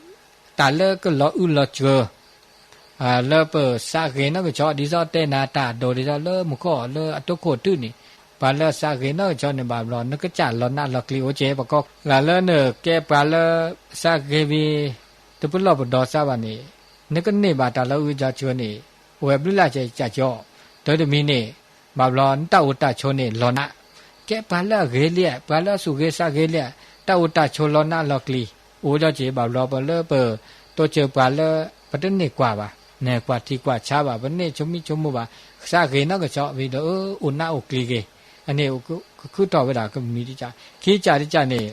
တၢ်လၢကလီၤအုလီၤစှၤ လၢပသးဂ့ၤနီၢ်ကဆီ ဒ်သိးတဲနၤတၢ်ဒိၣ်ဒ်သိးလၢမူခိၣ်လၢအတိခိၣ်တုၤန့ၣ်, ပှၤလၢအသးဂ့ၤနီၢ်ကဆီန့ၣ် ဘၣ်ဘျီ နကစၢ်လီၤနးလီၤကျံၤအိၣ်က့ၤ ပကိးဂၤလၢနကဲပှၤလၢ သးဂ့ၤဝံၤ တပလီၢ်ပဒီသးဘၣ်န့ၣ်, နကန့ၢ်ဘၣ်တၢ်လီၤအုလီၤစှၤန့ၣ် အိၣ်ဝဲဘျုးလၢ်ကကၢ်ကၠီ, တၢ်တမံၤန့ၣ် ဘၣ်ဘျီ နတၢ်အိၣ်တၢ်ဆိးန့ၣ်လီၤနး, ကဲပှၤလၢအဂ့ၤလံ, ပှၤလၢအသူၣ်ဂ့ၤသးဂ့ၤလံ, တၢ်အိၣ်တၢ်ဆိးလီၤနးလီၤကျံၤ, အိၣ်လီၤက့ၤ ဘၣ်ဘျီပလၢပတိစၢၤပှၤလၢ ပတန့ၢ်ကွၢ်ဘၣ်, န့ၣ်ကွၢ်ထံကွၢ်ဆးဘၣ်, ပန့ၢ်ဆိမံဆိမိၣ်ဘၣ်, သးဂ့ၤနီၢ်ကဆီ ဝံၤဒီး အိၣ်နးအိၣ်ကျံၤဂ့ၤ, အန့ၣ်ကခုထီၣ်ဝဲဒၣ်ကမံၤတကၢ်, ခံကၢ်တကၢ်န့ၣ်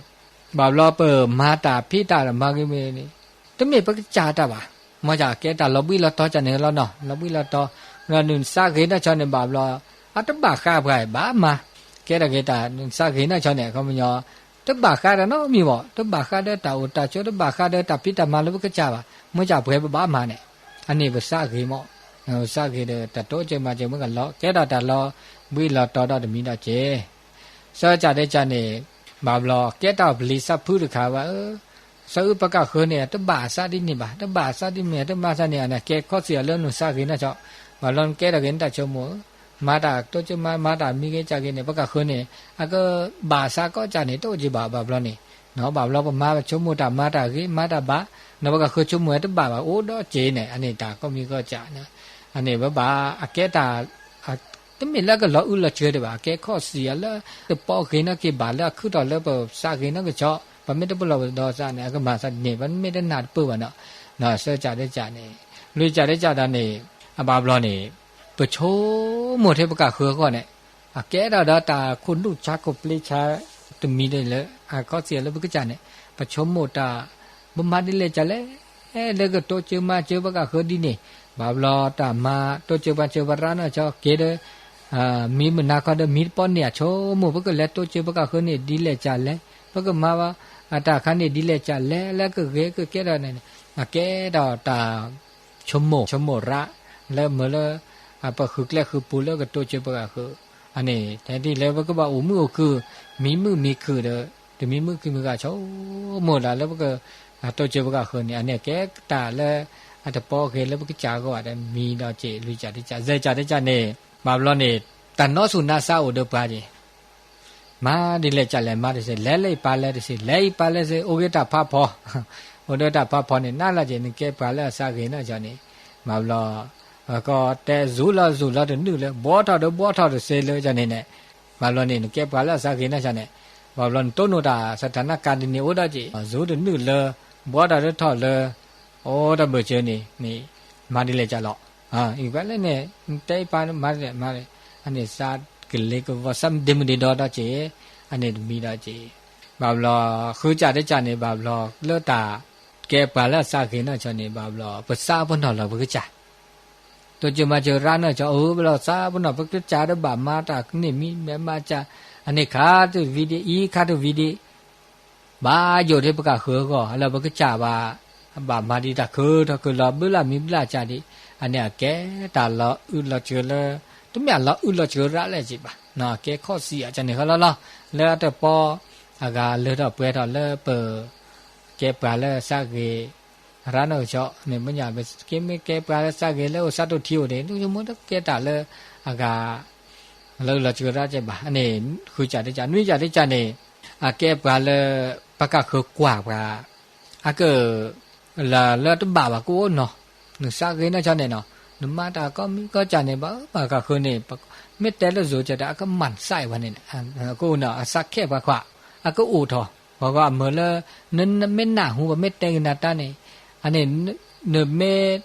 ဘၣ်ဘျီပမၤတၢ်ဖံးတၢ်မၤဂ့ၤမ့ၢ်န့ၣ်, တမ့ၢ်ပကစၢ်တၢ်ဘၣ်, မ့ၢ်ကဲတၢ်လီၤဘှံးလီၤတီၤကၢ်န့ၣ်လီၤနီၤ, လီၤဘှံးလီၤတီၤ, ဒီးနသးဂ့ၤနီၢ်ကဆီန့ၣ် ဘၣ်ဘျီ အတဘၣ်ဃးပှၤဘၣ်မၤ, ကဲထီၣ်က့ၤတၢ်သးဂ့ၤနီၢ်ကဆီန့ၣ် ခီပညီ တဘၣ်ဃးတၢ်နီတမံၤဘၣ်, တဘၣ်ဃးဒီးတၢ်အိၣ်တၢ်ဆိး တဘၣ်ဃးဒီးတၢ်ဖံးတၢ်မၤလၢပကစၢ်ဘၣ်, မ့ၢ်ကပှဲၤပဘၣ်မၤန့ၣ်, အန့ၣ်ပသးဂ့ၤမး စးဂ့ၤဒီး တၢ်တိစၢၤမၤစၢၤမ့ၢ်ကလီၤ ကဲထီၣ်တၢ်လီၤဘှံးလီၤတီၤဒီးတမံၤဒီးက့ၤ စီၤကၢ်ဒဲကၢ်န့ၣ် ဘၣ်ဘျီ ကဲတၢ်ပျံၤစးဖုတခါဘၣ်ဧၢ, စီၤအုးပကၣ်ဃၢၤန့ၣ် တဘၣ်အစးဒ်န့ၣ်ဘၣ်, တဘၣ်အစးဒ်မ့ၢ် တမၤစၢၤန့ၣ် အကဲခီၣ်စံၣ်အီၤလၢနစးဂ့ၤနီၢ်ဆီ, ဘၣ်ဘျီနကဲထီၣ်က့ၤနတၢ်ဆိကမိၣ်ဧၢ, မၤတၢ်တိစၢၤမၤ မၤတၢ်မံဂ့ၤစးဂ့ၤန့ၣ် ပကၣ်ဃၢၤန့ၣ် အကဘၣ်အစးကီၢ်ကၢ်န့ၣ် တအိၣ်က့ၤဘၣ် ဘၣ်ဘျီန့ၣ် ဘၣ်ဘျီပမၤဆိကမိၣ်တၢ်မၤတၢ်ဂ့ၤ မၤတၢ်ဘၣ်, နီၢ်ပကၣ်ဃၢၤဆိကမိၣ်ဝဲတဘၣ်ဘၣ် အိၣ်ဒီးက့ၤန့ၣ် အန့ၣ်တၢ်ကီၢ်မံၤကီၢ်ကၢ် အန့ၣ်ဝဲဘၣ် အကဲတၢ် တမ့ၢ်လၢအကလီၤအုၣ်လီၤစှၤဒံးဘၣ်, အကဲခီၣ်စံၣ်အီၤလၢ တပီဂ့ၤနီၢ်က့ၤဘၣ်လၢအခုၣ်ထီၣ်လၢပစးဂ့ၤနီၢ်ကဆီ, ပမ့ၢ်တပလီၢ်ပဒီးစးန့ၣ် အကမၤစးန့ၣ် ပမ့ၢ်တနၢ်တပၢၢ်ဘၣ်နီၤ, စီၤကၢ်ဒဲကၢ်န့ၣ် လွံၢ်ကၢ်ဒဲကၢ်ဒီးန့ၣ် အဘၣ်ဘျီန့ၣ် ပဆိကမိၣ်ထဲပကၣ်ဃၢၤအဂီၢ်န့ၣ် အကဲထီၣ်ဒီးတၢ်ခိၣ်နူာ်ဆါခိၣ်ပျ့ဆါ တမံၤဒ်လၢ အခီၣ်စံၣ်အီၤလၢပကစၢ်န့ၣ် ပဆိကမိၣ်တၢ် ပမၤဒ်လဲၣ်ကလဲၣ် လၢကတိစၢၤမၤစၢၤပကၣ်ဃၢၤဒ်န့ၣ်, ဘၣ်ဘျီတၢ်မၤတိစၢၤပှၤစၢၤပှၤရၢနီၢ်ကဆီက့ၤဒီး မံမုၢ်နၤခီဒီးမံတပီန့ၣ် အဆိကမိၣ် ပကလဲၤတိစၢၤပကၣ်ဃၢၤန့ၣ်ဒ်လဲၣ်ကလဲၣ်, ပကမၤဘၣ်တၢ်ခါန့ၣ်ဒ်လဲၣ်ကလဲၣ် လၢကဂ့ၤကကဲထီၣ်န့ၣ် အကဲထီၣ်တၢ်ဆိကမိၣ်ဆိကမိၣ်ရၢ လၢမ့ၢ်လၢ ပဃုကျဲဃုပူၤလၢကတိစၢၤပကၣ်ဃၢၤ, အန့ၣ် တဒ်လၢပကဘၣ်အိၣ်မုာ်အိၣ်ခုၣ် မံမုၢ်မံခုၣ်ဒီး တမံမုၢ်ခုၣ်မံဂၤဆိကမိၣ်ဒၣ်လၢပက တိစၢၤပကၣ်ဃၢၤန့ၣ် အန့ၣ်ကဲတၢ်လၢ အတပီဂ့ၤလၢပကစၢ်အဂီၢ်ဒီးမံဒီးက့ၤ လွံၢ်ကၢ်ဒဲကၢ် စဲးကၢ်ဒဲကၢ်န့ၣ် ဘၣ်ဘျီန့ၣ် တၢ်နီၣ်ဆူၣ်နီၣ်ဆါအိၣ်ဒီးပှၤက့ၤ မၤဒ်လဲၣ်ကလဲၣ် မၤတစဲး လဲၤလၢအံၤပာ်လဲၢ်တစဲး လဲၤအံၤပာ်လဲၢ်တစဲး အိၣ်ဂ့ၤတၢ်ဖးဖီ အိၣ်ဒီးတၢ်ဖးဖီန့ၣ် နးလၢက့ၤ နကဲပှၤလၢအစးဂ့ၤနီၢ်ကဆီန့ၣ် ဘၣ်ဘျီ ကီတဲ စူၤလီၤစူၤလီၤတနုာ်လၢ ဘှီထီၣ်ဒီးဘှီထီၣ်တစဲးလၢကန့ၣ်န့ၣ် ဘၣ်ဘျီန့ၣ် နကဲပှၤလၢအစးဂ့ၤနီၢ်ကဆီန့ၣ် ဘၣ်ဘျီနတိၢ်နီၣ်တၢ် စထၣ်နကၤဒ်န့ၣ်အိၣ်ဒီးက့ၤ စူၤတနုာ်လၢ ဘှီထီၣ်ဒီးထီၣ်လၢ အိၣ်တၢ်ဘၢၣ်စၢၤန့ၣ်န့ၣ် မၤဒ်လဲၣ်ကလဲၣ် အံၤပှၤလၢန့ၣ် နတဲအံၤပာ်မၤဒ်လဲၣ်မၤဒ်လဲၣ် အန့ၣ်စးကလ့ကဝီၤ စးမဒ့မုၢ်ဒ့ဒီဒီးက့ၤ အန့ၣ်တမံၤဒီးက့ၤ ဘၣ်ဘျီ ဃုကၢ်တကၢ်န့ၣ် ဘၣ်ဘျီလၢတၢ်ကဲပှၤလၢအစးဂ့ၤနီၢ်ကဆီန့ၣ် ဘၣ်ဘျီ ပစးပနီၣ်လီၤပကစၢ် တိစၢၤမၤစၢၤရၢနီၢ်ကဆီ အၢ ဘၣ်ဘျီစးပနီၣ်ပကစၢ်ဒီးဘၣ်မၤတၢ်န့ၣ် မံမၤကၢ် အန့ၣ်ခါတဝံၤဒံး အံၤခါတဝံၤဒံး ဘၣ်ယိၣ်ထဲပကၣ်ဃၢၤအဂီၢ် လၢပကစၢ်ဘၣ် ဘၣ်မၤဒံးတၢ်ခုထီၣ်ခုလီၤ ဘျုးလၢ်မံဘျုးလၢ်ကၢ်ဒံး အန့ၣ်အကဲတၢ်လီၤအုၣ်လီၤစှၤလၢ တမ့ၢ်အလီၤအုၣ်လီၤစှၤရၢလၢက့ၤဘၣ် အကဲခီၣ်စံၣ်အကန့ၣ်ဃီလီၤလီၤ လၢအတပီ အဂၤလၢထီၣ်ပှဲၤထီၣ်လၢပ ကဲပှၤလၢအစးဂ့ၤ ရၢနီၢ်ကဆီန့ၣ် မ့ၢ်ညါ ပကဲမ့ၢ်ကဲပှၤလၢအစးဂ့ၤလၢအိၣ်စးထီၣ်ထံအိၣ်န့ၣ် နကမိၣ်တကဲတၢ်လၢ အဂၤ လၢအုၣ်လီၤစှၤရၢက့ၤဘၣ် အန့ၣ် ဃုကၢ်တကၢ် နွံကၢ်တကၢ်န့ၣ် အကဲပှၤလၢ ပကၣ်ဃၢၤကွၢ်ပှၤ အက လၢတဘၣ်ဘၣ်ကအိၣ်နီၤ နစးဂ့ၤနီၢ်ကဆီန့ၣ်နီၤ နမၤတၢ်ကီမံၤကီၢ်ကၢ်န့ၣ် ဘၣ်ပကၣ်ဃၢၤန့ၣ် မ့ၢ်တဲလၢစိၤကၢ်တၢ် အကမၤစၢၤပှၤန့ၣ် ကအိၣ်နီၤ အစးခဲးပှၤခွါ အကအိၣ်ထီၣ် ပှၤဂီၢ်အမၢလၢ နမ့ၢ်နၢ်ဟူ ပမ့ၢ်တဲကနၤတၢ်န့ၣ် အန့ၣ် နမ့ၢ်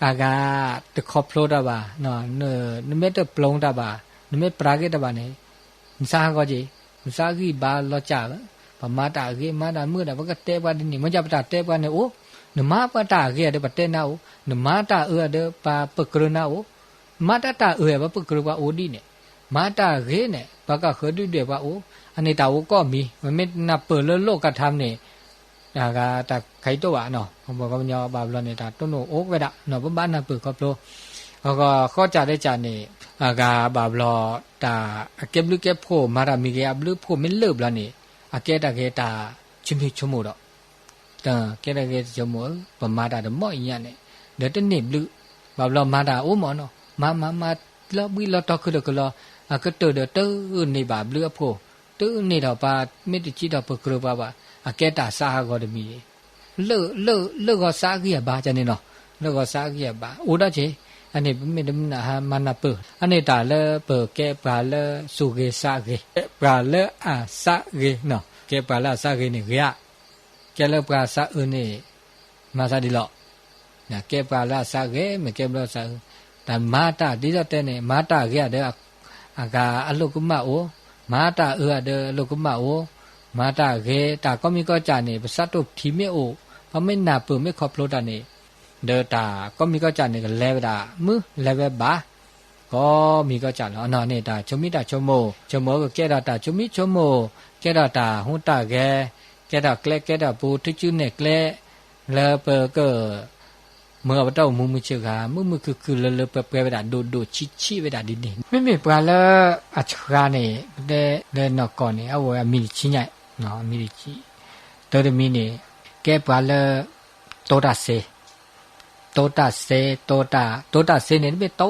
အဂၤ တခီဖျိတၢ်ဘၣ် နမ့ၢ်တပျိတၢ်ဘၣ် နမ့ၢ်ပြးက့ၤတၢ်ဘၣ်န့ၣ် နစးဟးဂီၤက့ၤ နစးဂံၢ်ဘါလီၤစၢ်ဧၢ ပမၤတၢ်အဂ့ၤ မၤတၢ်မုာ်ဒီး ပကတဲပှၤဒ်န့ၣ် မ့ၢ်ကၢ်ပတၢ်တဲပှၤန့ၣ်အိၣ် နမၤပှၤတၢ်အဂ့ၤဒီး ပတဲနၤအိၣ် နမၤတၢ်အၢဒီး ပပကြၢနၤအိၣ် မၤတၢ်တၢ်အၢ ပပကြၢပှၤအိၣ်ဒ်န့ၣ် မၤတၢ်ဂ့ၤန့ၣ် ပကၢ်ဃၢၤဒုၣ်ဒွဲၣ်ပှၤအိၣ် အန့ၣ်တၢ်အိၣ်ကီၢ်မံၤ ပမ့ၢ်နၢ်ပၢၢ်လၢလိၣ်ကထါမန့ၣ် အဂၤတၢ်ခါအံၤတအိၣ်ဘၣ်နီၤ ပှၤကညီဘၣ်ဘျီန့ၣ် တၢ်တိၢ်နီၣ်အိၣ်ဝဲဒၣ်နီၤ ပဘၣ်နၢ်ပၢၢ်ခီဖျိ အဃိ ဃိးကၢ်တကၢ်န့ၣ် အဂၤဘၣ်ဘျီ တၢ်အကဲဘျုးကဲဖှိၣ် မၤတၢ်မံၤဂ့ၤ အဘျုးဖှိၣ်မ့ၢ်လၢာ်ဘျီန့ၣ် အကဲတၢ်ဂ့ၤတၢ်ဆိမိၣ်ဆိကမိၣ်ဒီး ကဲတၢ်ဂ့ၤတဆိကမိၣ်ဧၢ ပမၤတၢ်တမံၤအံၤညါန့ၣ် ဒီးတန့ၢ်ဘျုး ဘၣ်ဘျီမၤတၢ်အိၣ်မးနီၤ မၤမၤမၤ လီၤဘှံးလီၤတီၤခုၣ်ဒီးကလီၤ အကတၢၢ်ဒီးတန့ၢ်ဘၣ်ဘျုးအဖှိၣ် တန့ၢ်ထီၣ်ပှၤ မ့ၢ်တစံးထီၣ်ပကြၢပှၤဘၣ် အကဲတၢ်စးဟးဂီၤတမံၤ လၢ လၢ လၢဂီၤစးဂံၢ်အဘါကန့ၣ်နီၤ လၢဂီၤစးဂံၢ်အဘါ အိၣ်ဒီးက့ၤ အန့ၣ်ပမ့ၢ်တမနၤဟးမၤနၢ်ပၢၢ် အန့ၣ်တၢ်လၢပကဲပှၤလၢစူၢ်ဂ့ၤစးဂ့ၤ ပှၤလၢအစးဂ့ၤနီၤ ကဲပှၤလၢအစးဂ့ၤန့ၣ်ဂ့ၤဧါ ကဲလၢပှၤစးအၢန့ၣ် မၤသးဒ်လီၤ ကဲပှၤလၢအစးဂ့ၤ မ့ၢ်ကဲဘျီစးအၢ တၢ်မၤတၢ်ဒ်သိးတဲန့ၣ် မၤတၢ်ဂ့ၤဧါဒီး အဂၤအလိၣ်ကမၣ်အိၣ် မၤတၢ်အၢဧါဒီးအလိၣ်ကမၣ်အိၣ် မၤတၢ်ဂ့ၤ တၢ်ကီမံၤကီၢ်ကၢ်န့ၣ် ပစးထီၣ်ထံမ့ၢ်အိၣ် ပမ့ၢ်နၢ်ပၢၢ်မ့ၢ်ခီဖျိတၢ်န့ၣ် ဒီးတၢ်ကီမံၤကီၢ်ကၢ်န့ၣ် ကလဲၤဝဲဒၣ်မုၢ်လဲၤဝဲဘၣ် ကီမံၤကီၢ်ကၢ်လီၤ. အနီၢ်န့ၣ် တၢ်ဆိမိၣ်တၢ်ဆိကမိၣ် ဆိကမိၣ်ကကဲထီၣ်တၢ်ဆိမိၣ်ဆိကမိၣ် ကဲထီၣ်တၢ်ဟူးတၢ်ဂဲၤ ကဲထီၣ်ကျဲကဲထီၣ်ပူၤ ထုစုနဲၣ်ကျဲ လၢပက မၢအပတၢ်အိၣ်မူမုၢ်ဆ့ၣ်ဂၤ မုာ်မုာ်ခုၣ်ခုၣ်လၢလၢပှဲၤပှဲၤဝဲဒၣ် ဒိၣ်ဒိၣ်ဆံးဆံးဝဲဒၣ်ဒ်န့ၣ် မ့မ့ၢ်ပှၤလၢအဆှါန့ၣ် ပတဲလၢနီၢ်ကီၢ်န့ၣ် အအိၣ်အမံၤတဆံညါ, အမံၤတဆံ, တၢတမံၤန့ၣ် ကဲပှၤလၢ တိတၢ်စ့ တိတၢ်စ့ တိတၢ် တိတၢ်စ့န့ၣ် တမ့ၢ်တိ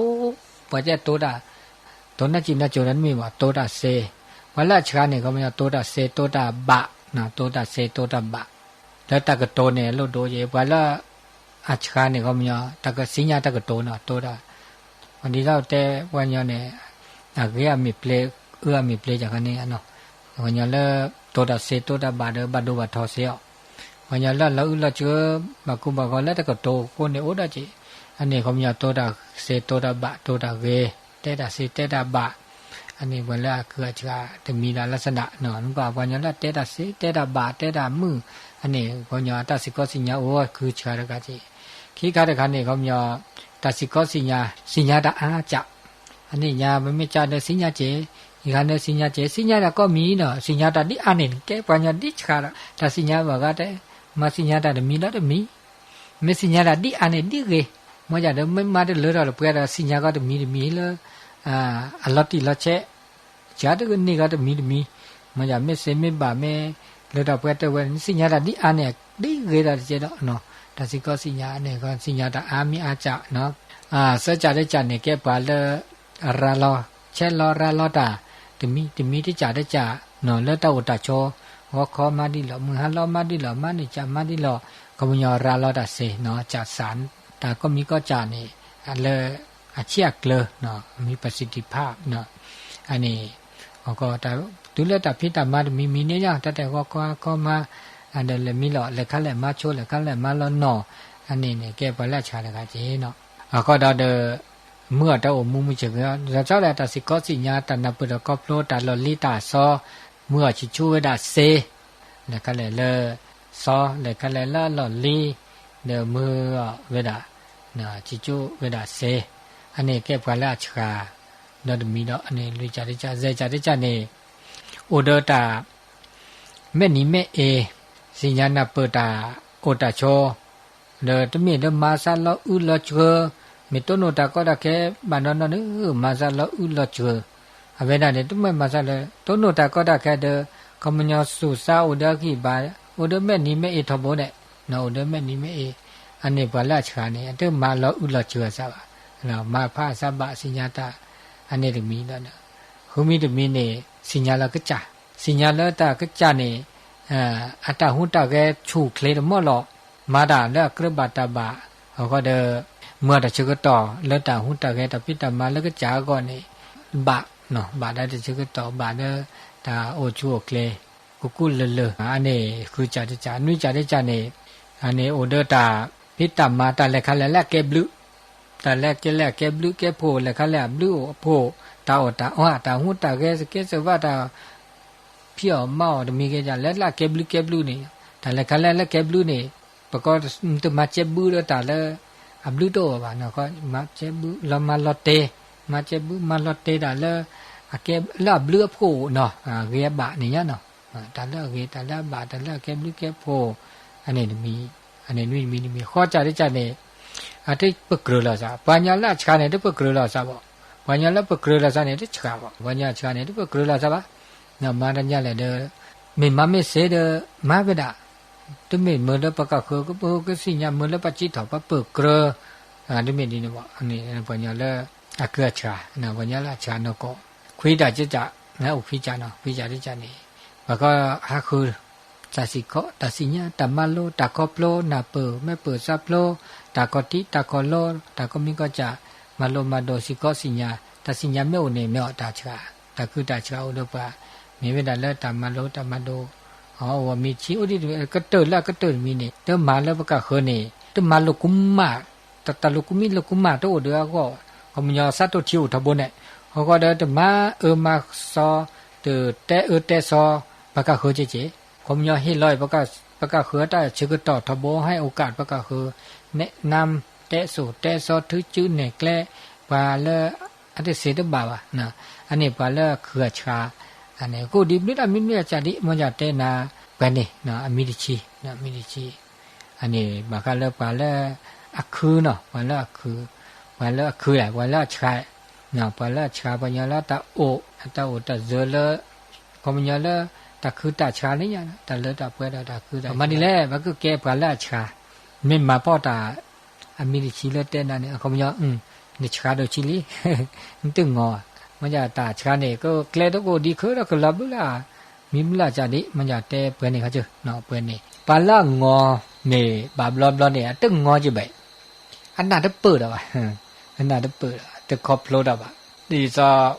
ပှၤကဲတိတၢ် တိနၢ်စံးနၢ်စိၤဒီးတမ့ၢ်ဘၣ် တိတၢ်စ့, ပှၤလၢအဆှါန့ၣ် ခီပညီ တိတၢ်စ့ တိတၢ်ဘး, တိတၢ်စ့ တိတၢ်ဘး, လၢတၢ်ကတိၤန့ၣ် အလိၣ်ဒိက့ၤ ပှၤလၢ အဆှါန့ၣ် ခီပညီ တၢ်ကစံညါတၢ်ကတိၤန့ၣ် တိတၢ် ပှၤဒ်သိးတဲပှၤကညီန့ၣ် အဂ့ၤအမ့ၢ်ပျ့ၤ အၢအမ့ၢ်ပျ့ၤ ယၤခါန့ၣ် ပှၤကညီလၢ တိတၢ်စ့ တိတၢ်ဘးဒီး ဘၣ်ဒိဘၣ်ထီစ့အီၤ, ပှၤကညီလၢအလီၤအုၣ်လီၤစၢၤ ဘၣ်ကူဘၣ်ဂီၤလၢတၢ်ကတိၤအဃိန့ၣ် အိၣ်ဒၣ်က့ၤ, အန့ၣ် ခီပညီ တိတၢ်စ့ တိတၢ်ဘး တိတၢ်ဂ့ၤ, တဲတၢ်စ့ တဲတၢ်ဘး, အန့ၣ် ပှၤလၢအကုၢ်အဆှါတမံၤဒီး လၢစနး နကွၢ် ပှၤကညီလၢတဲတၢ်စ့ တဲတၢ်ဘး တဲတၢ်မုာ်, အန့ၣ် ပှၤကညီအတၢ်စ့ၢ်ကီးစံညါအိၣ် ကုၢ်ဆှါတဂၤက့ၤ, ခံခါတခါန့ၣ် ခီပညီ တၢ်စ့ၢ်ကီးစံညါ စံညါတၢ်အါစှၤ, အန့ၣ်ညါ ပမ့ၢ်ကဒီးစံညါက့ၤ, ယခါန့ၣ်စံညါက့ၤ စံညါတၢ်ကိးမံၤနီၤ စံညါတၢ်ဒ်အါန့ၣ် ကဲပှၤကညီဒ်ဆှါဒီး တၢ်စံညါဘၣ်ဂၤတဲ မၤစံညါတၢ်တမံၤဒီးတမံၤ, မ့ၢ်စံညါတၢ်ဒ်အါန့ၣ်ဒ်ဂ့ၤ, မ့ၢ်ယၤဒီးမ့ၢ်မၤတလၢထီၣ်တပှဲၤဒီး စံညါကီးတမံၤတမံၤလၢ အလီၤတံၢ်လီၤဆဲး ကတကန့ၢ်ကီးတမံၤတမံၤ, မ့ၢ်ယၤမ့ၢ်စ့မ့ၢ်ဘၣ်မ့ၢ် လၢထီၣ်ပှဲၤတဲဝဲ စံညါတၢ်ဒ်အါန့ၣ် ဒ်ဂ့ၤဒီးတကဲဒီး တၢ်စ့ၢ်ကီးစံညါန့ၣ် စံညါတၢ်အါမံၤအါစှၤ, စၢကၢ်တကၢ်န့ၣ် ကဲပှၤလၢ ရၤလီၤ ဆဲးလီၤရၤလီၤတၢ် တမံၤတမံၤတကၢ်တကၢ် လၢတၢ်အိၣ်တၢ်ဆိး ဂီၤခီမၤဒ်လီၤ မုၢ်ဟါလီၤမၤဒ်လီၤ မၤန့ၢ်ကၢ်မၤဒ်လီၤ ခီပညီရၤလီၤတၢ်စ့ ကၢ်စး တၢ်ကိးမံၤကိးစၢ်န့ၣ် လၢ အဆံးအကျၢၤ မ့ၢ် ပစံးတံၢ်ဖး အန့ၣ် တုၤလၢတၢ်ဖံးတၢ်မၤတမံၤမံၤန့ၣ်ညါ တၢ်တဲဂီၤခီခီမၤ ဒီးလဲၤမံလီၤ လဲၤခါလဲၣ်မၤဆိ လဲၤခါလဲၣ်မၤလီၤနီၢ် အန့ၣ်န့ၣ် ကဲပှၤလၢအဆှါတဂၤက့ၤနီၤ အဃိဒီးဒီး မုၢ်အတၢ်အိၣ်မူမုၢ်ဆ့ၣ်ဂီၤ ဒီးဆီဒီးတၢ်စ့ၢ်ကီးစံၣ်ညါ တၢ်နၢ်ပၢၢ်တၢ်ခီဖျိ တၢ်လီၢ်လံၤတၢ်အစီ မုၢ်အီၤဆံးဆူဝဲဒၣ်စ့ လဲၤခါလဲၣ်လၢ စီ လဲၤခါလဲၣ်လၢအလီၢ်လံၤ ဒီးမုၢ်အီၤဝဲဒၣ် ဆံးဆူဝဲဒၣ်စ့ အန့ၣ်ကဲပှၤလၢအဆှါ ဒီးတမံၤဒီး အန့ၣ်လွံၢ်ကၢ်တကၢ် စဲးကၢ်တကၢ်န့ၣ် အိၣ်ဒီးတၢ် မဲာ်နံၤမဲာ်အ့ စံၣ်ညါနၢ်ပၢၢ်တၢ်အိၣ်တၢ်ဆိး ဒီးတမ့ၢ်လၢမၤစၢၤလီၤအုၣ်လီၤစှၤ မ့ၢ်တိၢ်နီၣ်တၢ်ကီတၢ်ခဲ ဘၣ်နီၢ်နီၢ်န့ၣ် မၤစၢၤလီၤအုၣ်လီၤစှၤ အဝဲဒၣ်န့ၣ် တမ့ၢ်မၤစၢၤလၢ တိၢ်နီၣ်တၢ်ကီတၢ်ခဲဒီး ကမျၢၢ်သူၣ်စါအိၣ်ဒီးအဂံၢ်ဘါ အိၣ်ဒီးမဲာ်နံၤမဲာ်အ့ထီဘိန့ၣ် အိၣ်ဒီးမဲာ်နံၤမဲာ်အ့ အန့ၣ်ပှၤလၢအဆှါန့ၣ် အတမၤလီၤအုၣ်လီၤစှၤအသးဘၣ် မၤဖးအသးဘၣ်စံၣ်ညါတၢ် အန့ၣ်တမံၤဒီး ဃုမံၤတမံၤန့ၣ် စံၣ်ညါလၢကစၢ် စံၣ်ညါလၢတၢ်ကစၢ်န့ၣ် အတၢ်ဟူးတၢ်ဂဲၤဆူၣ်ချ့တမီၢ်လီၤ မၤတၢ်လၢအကြၢးဘၣ်တၢ်ဘၣ် အဃိဒီး မၤတၢ်ဆၢကတီၢ်လၢတၢ်ဟူးတၢ်ဂဲၤတၢ်ဖံးတၢ်မၤလၢကစၢ်အဂီၢ်န့ၣ် ဘၣ် ဘၣ်ဒီးတၢ်ဆၢကတီၢ်ဘၣ်ဒီး တၢ်အိၣ်ဆူၣ်အိၣ်ချ့ ကူကူလၢာ်လၢာ် အန့ၣ်ဃုကၢ်တကၢ် နွံကၢ်တကၢ်န့ၣ် အန့ၣ်အိၣ်ဒီးတၢ်ဖံးတၢ်မၤတၢ်လဲၤခါလဲၣ်လၢအကဲဘျုး တၢ်လဲၤကဲလဲၣ်အကဲဘျုးကဲဖှိၣ် လဲၤခါလဲၣ်အဘျုးအိၣ်အဖှိၣ် တၢ်အီၣ်တၢ်အီ တၢ်ဟူးတၢ်ဂဲၤ စကဲစဝါ တၢ်ဖံးအီၣ်မၤအီၣ်တမံၤကဲဒ်လဲၣ်လၢအကဲဘျုးကဲဘျုးန့ၣ် တၢ်လဲၤခါလဲၣ်လၢကဲဘျုးန့ၣ် ပကီးတမၤကဲဘျုးဒီးတၢ်လၢ အဘျုးတအိၣ်ဘၣ် မၤကဲဘျုးလီၤမၤလီၤတဲာ် မၤကဲဘျုးမၤလီၤတဲာ်တၢ်လၢ အကဲလၢအဘျုးအဖှိၣ်နီၤ ဂ့ၤအဘၣ်န့ၣ်ညါနီၤ တၢ်လၢအဂ့ၤ တၢ်လၢအဘၣ် တၢ်လၢအကဲဘျုးကဲဖှိၣ် အန့ၣ်တမံၤ အန့ၣ်နွံတမံၤတမံၤ ဃိးကၢ်တကၢ်န့ၣ် အတပကြၢးလီၤသး ပှၤကညီလၢအဆှါန့ၣ် တပကြၢးလီၤသးဘၣ် ပှၤကညီလၢပကြၢးလီၤသးန့ၣ် တဆှါဘၣ် ပှၤကညီအဆှါန့ၣ် တပကြၢးလီၤသးဘၣ် မၤတၢ်ညါလဲၣ်ဒီး မ့ၢ်မၤမ့ၢ်စ့ဒီး မၤဝဲဒၣ် တမ့ၢ်မၢလၢပကဃၢၤ ကပကစံၣ်ညါ မၢလၢပစံးထီၣ် ပပကြၢး တမ့ၢ်ဒ်န့ၣ်ဘၣ် ပှၤကညီလၢ အကုၢ်အဆှါ ပှၤကညီလၢအဆှါနီၢ်ကီၢ် ခွံကၢ်တကၢ် အိၣ်ခွံကၢ်နီၤ ခွံကၢ်တကၢ်န့ၣ် ပှၤကဟးဃု တၢ်စံၣ်ခီ တၢ်စံၣ်ညါ တၢ်မၤလိ တၢ်ခီဖျိ နၢ်ပၢၢ် မဲာ်ပၢၢ်သးဖျိ တၢ်ခီၣ်ထံး တၢ်ခီၣ်လီ တၢ်ကိးမံၤကိးကၢ် မၤလိမၤဒိး စံၣ်ခီစံၣ်ညါ တၢ်စံၣ်ညါမ့ၢ်အိၣ်န့ၣ် မ့ၢ်အီၣ်တၢ်ဆှါ တၢ်ကုၢ်တၢ်ဆှါအိၣ်ဒီးပှၤ မ့ၢ်ဝဲဒၣ်လၢတၢ်မၤလိ တၢ်မၤဒိး အအိၣ်အမံၤဆံးအိၣ်ဒ် ကတၢၢ်လၢအကတၢၢ်တမံၤန့ၣ် တမၤလၢပကဃၢၤန့ၣ် တမၤလိာ်ကူမၣ် တၢ်လိာ်ကူမံလိာ်ကူမၣ်တအိၣ်ဒီးအဂီၢ် ခီပညီစးတိၢ်ထံအိၣ်ထီဘိန့ၣ် အဃိဒီးတမၤအၢမၤသီ တတဲအၢတဲသီ ပကဃၢၤက့ၤက့ၤ ခီပညီဟ့ၣ်လီၤ ပကဃၢၤတၢ်ဆၢကတီၢ်ထီဘိ ဟဲအိၣ်ကၣ်ပကဃၢၤ နဲၣ်နါ တဲစိၣ်တဲသီ ထုစုနဲၣ်ကျဲ ပှၤလၢ အတသ့တဘၣ်ဘၣ် အန့ၣ်ပှၤလၢအကုၢ်အဆှါ အန့ၣ် ကိးဒံးဘျုးတၢ်မံမံအစၢ်ဒ် မ်ယတဲနၤ ပှၤန့ၣ် အမံၤတဆံ မံၤတဆံ အန့ၣ် ဘၣ်ဃးလၢပှၤလၢ အခုနီၤ, ပှၤလၢအခု, ပှၤလၢအခုလဲၣ်, ပှၤလၢအဆှါ, ပှၤလၢအဆှါ ပှၤကညီလၢတၢ်အိၣ်, တၢ်အိၣ်တၢ်စၢၤလၢ ခီပညီလၢတၢ်ခုတၢ်ဆှါန့ၣ်ညါ, တၢ်လၢတၢ်ပှဲၤဒီးတၢ်ခုတၢ်ဆှါ မၤဒ်လဲၣ်, ပကကဲပှၤလၢအဆှါ, မ့ၢ်မၤဖီၣ်တၢ် အမံၤတဆံလၢတဲနၤန့ၣ် အခီပညီ နဆှါဒိၣ်ဆံလံ, နတဂီၤ, မ့ၢ်တၢ်ဆှါန့ၣ် ကကျဲတကိးဒံးခုဒီးကလီၤဘျုးလၢ မံဘျုးလၢ်ကဒံး မ့ၢ်တၢ်တဲပှဲၤန့ၣ်ခီဆၢ, ပှဲၤန့ၣ် ပှၤလၢအဂီၤန့ၣ် ဘၣ်ဘျီဘျီန့ၣ် အတဂီၤကဘၣ် အနၢ်တပၢၢ်ဒီးဘၣ်, အနၢ်တပၢၢ်ဒီး တခီဖျိဒီးဘၣ်, ဒ်သိး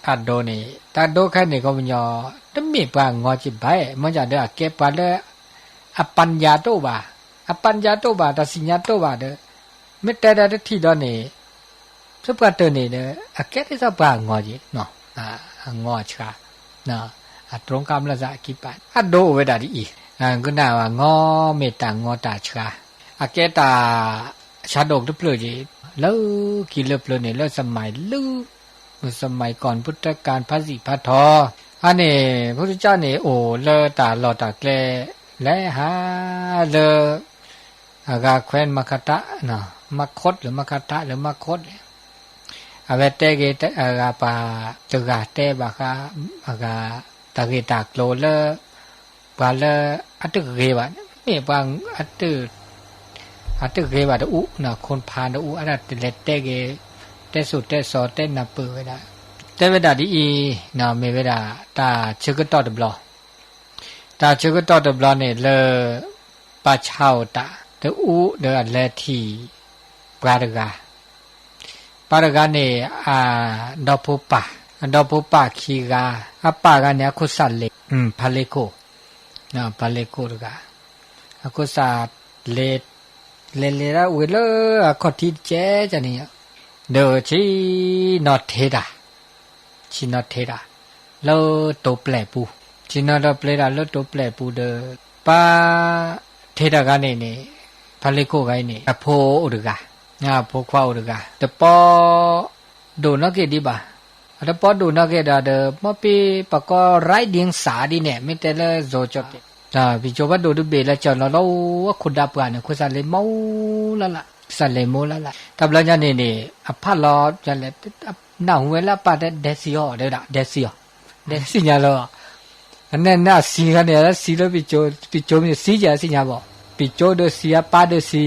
အဒိန့ၣ် တၢ်ဒိခဲအံၤန့ၣ် ခီပညီ တမ့ၢ်ပှၤဂီၤကဘၣ်, မ့ၢ်ဒ်ဒီးအကဲပှၤလၢ အပၢၢ်ယၤတအိၣ်ဘၣ်, အပၢၢ်ယၤတအိၣ်ဘၣ် တၢ်စံၣ်ညါတအိၣ်ဘၣ်ဒီး မ့ၢ်တဲဒီးတထံၣ်ဒီးန့ၣ် ဖဲပှၤတၢၢ်န့ၣ်ဒီး အကဲဒ်သိးပှၤဂီၤက့ၤ, အဂီၤအဆှါ, အတြီကါမျၢ်သးအကံပၤ အဒိအိၣ်ဝဲဒၣ်ဒ်အံၤ, ကနၣ်ဝဲဂီၤမ့ၢ်တၢ်ဂီၤတၢ်ဆှါ, အကဲတၢ် ဆၢဒိၣ်တဖျၢၣ်က့ၤ လၢခံလၢပျၢၤန့ၣ် လၢစမံၤလၢ စမံၤကီၢ်ပူၤတကၢၢ်ဖးစံးဖးထီ အန့ၣ် ဖုတကၢ်န့ၣ် အိၣ်လၢတၢ်လီၢ်တၢ်ကျဲ လဲၤဟးလၢ အဂၤခွဲမၤခးတၢ်, မၤခိးလၢမၤခးတၢ်လၢမၤခိးန့ၣ် အဝဲတဲဂ့ၤအဂၤပှၤတဂၤတဲဘၣ်ဃး အဂၤတၢ်ဂ့ၢ်တၢ်ကျိၤလၢ ပှၤလၢအတဂ့ၤဘၣ်န့ၣ် မ့ၢ်ပှၤ အတဂ့ၤဘၣ်တအူ ခိၣ်ဖးတအူ အတၢ်လဲၤတဲဂ့ၤ တဲစိၤတဲစီၤတဲနၢ်ပၢၢ်ဝဲဒၣ် တဲဝဲဒၣ်ဒ်အံၤ မ့ၢ်ဝဲဒၣ်တၢ်ဆၢကတီၢ်တဘျီ တၢ်ဆၢကတီၢ်တဘျီန့ၣ်လၢ ပၢ်ဆါအိၣ်တၢ်တအူဒီးအလဲၤထံၣ် ပှၤတဂၤ ပၢ်တဂၤန့ၣ် အဒီဖိပၢ်, အဒီဖိပၢ်ခံဂၤ, အပၢ်ဂၤန့ၣ် အခိၣ်စးလ့း, ဖါလ့ခိၣ်, ဖါလ့ခိၣ်တဂၤ, အခိၣ်စးလ့း, လဲၤလဲၤဒၣ်ဝဲလၢအခီၣ်ထံးတကဲကန့ၣ်, ဒီးဆ့ၣ်နီၤထဲတၢ် ဆ့ၣ်နီၤထဲတၢ် လၢတိၤပျဲၢ်ပူၤ, ဆ့ၣ်နီၤဒီးပျဲၢ်တၢ်လၢတိၤပျဲၢ်ပူၤဒီး ပၢ်ထဲတၢ်ဂၤန့ၣ်န့ၣ် ဖါလ့ခိၣ်ဂၤအံၤန့ၣ် အဖိအိၣ်တဂၤ, အဖိခွါအိၣ်တဂၤ, တပီ ဒိၣ်နီၢ်က့ၤဒံးဘၣ်, အတပီဒိၣ်နီၢ်က့ၤဒီးဒီး မ့ၢ်ပ့ၤပကီၢ် ရၢၣ်ဒံစးဒ်န့ၣ် မ့ၢ်တဲလၢ စီၤကၠီၣ်တဲၣ်, ပံၤကၠိဘၣ်ဒိၣ်တဘ့ၣ်လၢကၠီၣ်လီၤလီၤ အခိၣ်ဒၢပှၤန့ၣ် ခိၣ်စးလ့းမိၢ်လၢ်လၢ်, ခိၣ်စးလ့းမိၢ်လၢ်လၢ်, တၢ်ဘျီညါန့ၣ်န့ၣ် အဖးလီၤ နၢ်ဟူဝဲလၢအပၢ်တဲဒဲစံအီၤ တဲဝဲဒၣ် ဒဲစံအီၤ, ဒဲစံညါလီၤ, အန့ၣ်န့ၣ်အစံခါန့ၣ် အစံလၢပံၤကၠိ, ပံၤကၠိမ့ၢ်စံယါစံညါဘၣ်, ပံၤကၠိဒီးစံအပၢ်ဒီးစံ,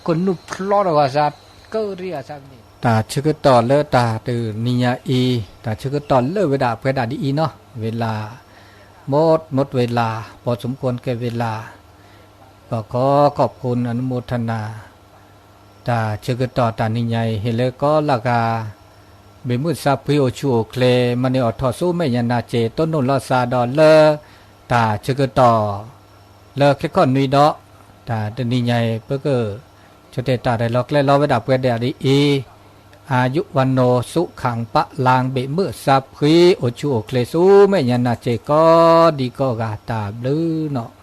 ကနုာ်ဖျီထီၣ်ဂီၤစး, ကရံအီၤစးန့ၣ်, တၢ်ဆၢကတီၢ်လၢတၢ်တနံၤညါအံၤ တၢ်ဆၢကတီၢ်လၢဝဲဒၣ်ပှဲၤဒၣ်ဒ်အံၤနီၤ, ဝ့လၢ် မူတ်း မူတ်းဝ့လၢ် ပီၣ်စမူကီၢ်ကဲဝ့လၢ်, ကီၢ်ခီ ขอบคุณ อนุโมทนา တၢ်ဆၢကတီၢ်တၢ်နံၤညါအံၤ ဟ့ၣ်လၢကီးလၢ်ဂၤ ဘ့ၣ်မုၢ်သးဖှံအိၣ်ဆူၣ်အိၣ်ချ့ မၤန့ၢ်အီၣ်ထီၣ်ဆူမဲာ်ညါနၤစ့ၢ် တိၢ်နီၣ်လီၤသးဒီးလၢ တၢ်ဆၢကတီၢ် လၢခဲခီၣ်နွံဒီး တၢ်တနံၤညါအံၤ ပက ဆိတဲာ်တၢ်ရဲၣ်လီၤကျဲၤလီၤဝဲဒၣ်ပှဲၤဒၣ်ဒ်အံၤ, อายุ วัน โน สุขัง พลัง ဘ့ၣ်မုၢ်သးဖှံ အိၣ်ဆူၣ်အိၣ်ချ့ဆူမဲာ်ညါနၤစ့ၢ် ကိးဒံကိးဂၤ တၢ်ဘျုးနီၤ.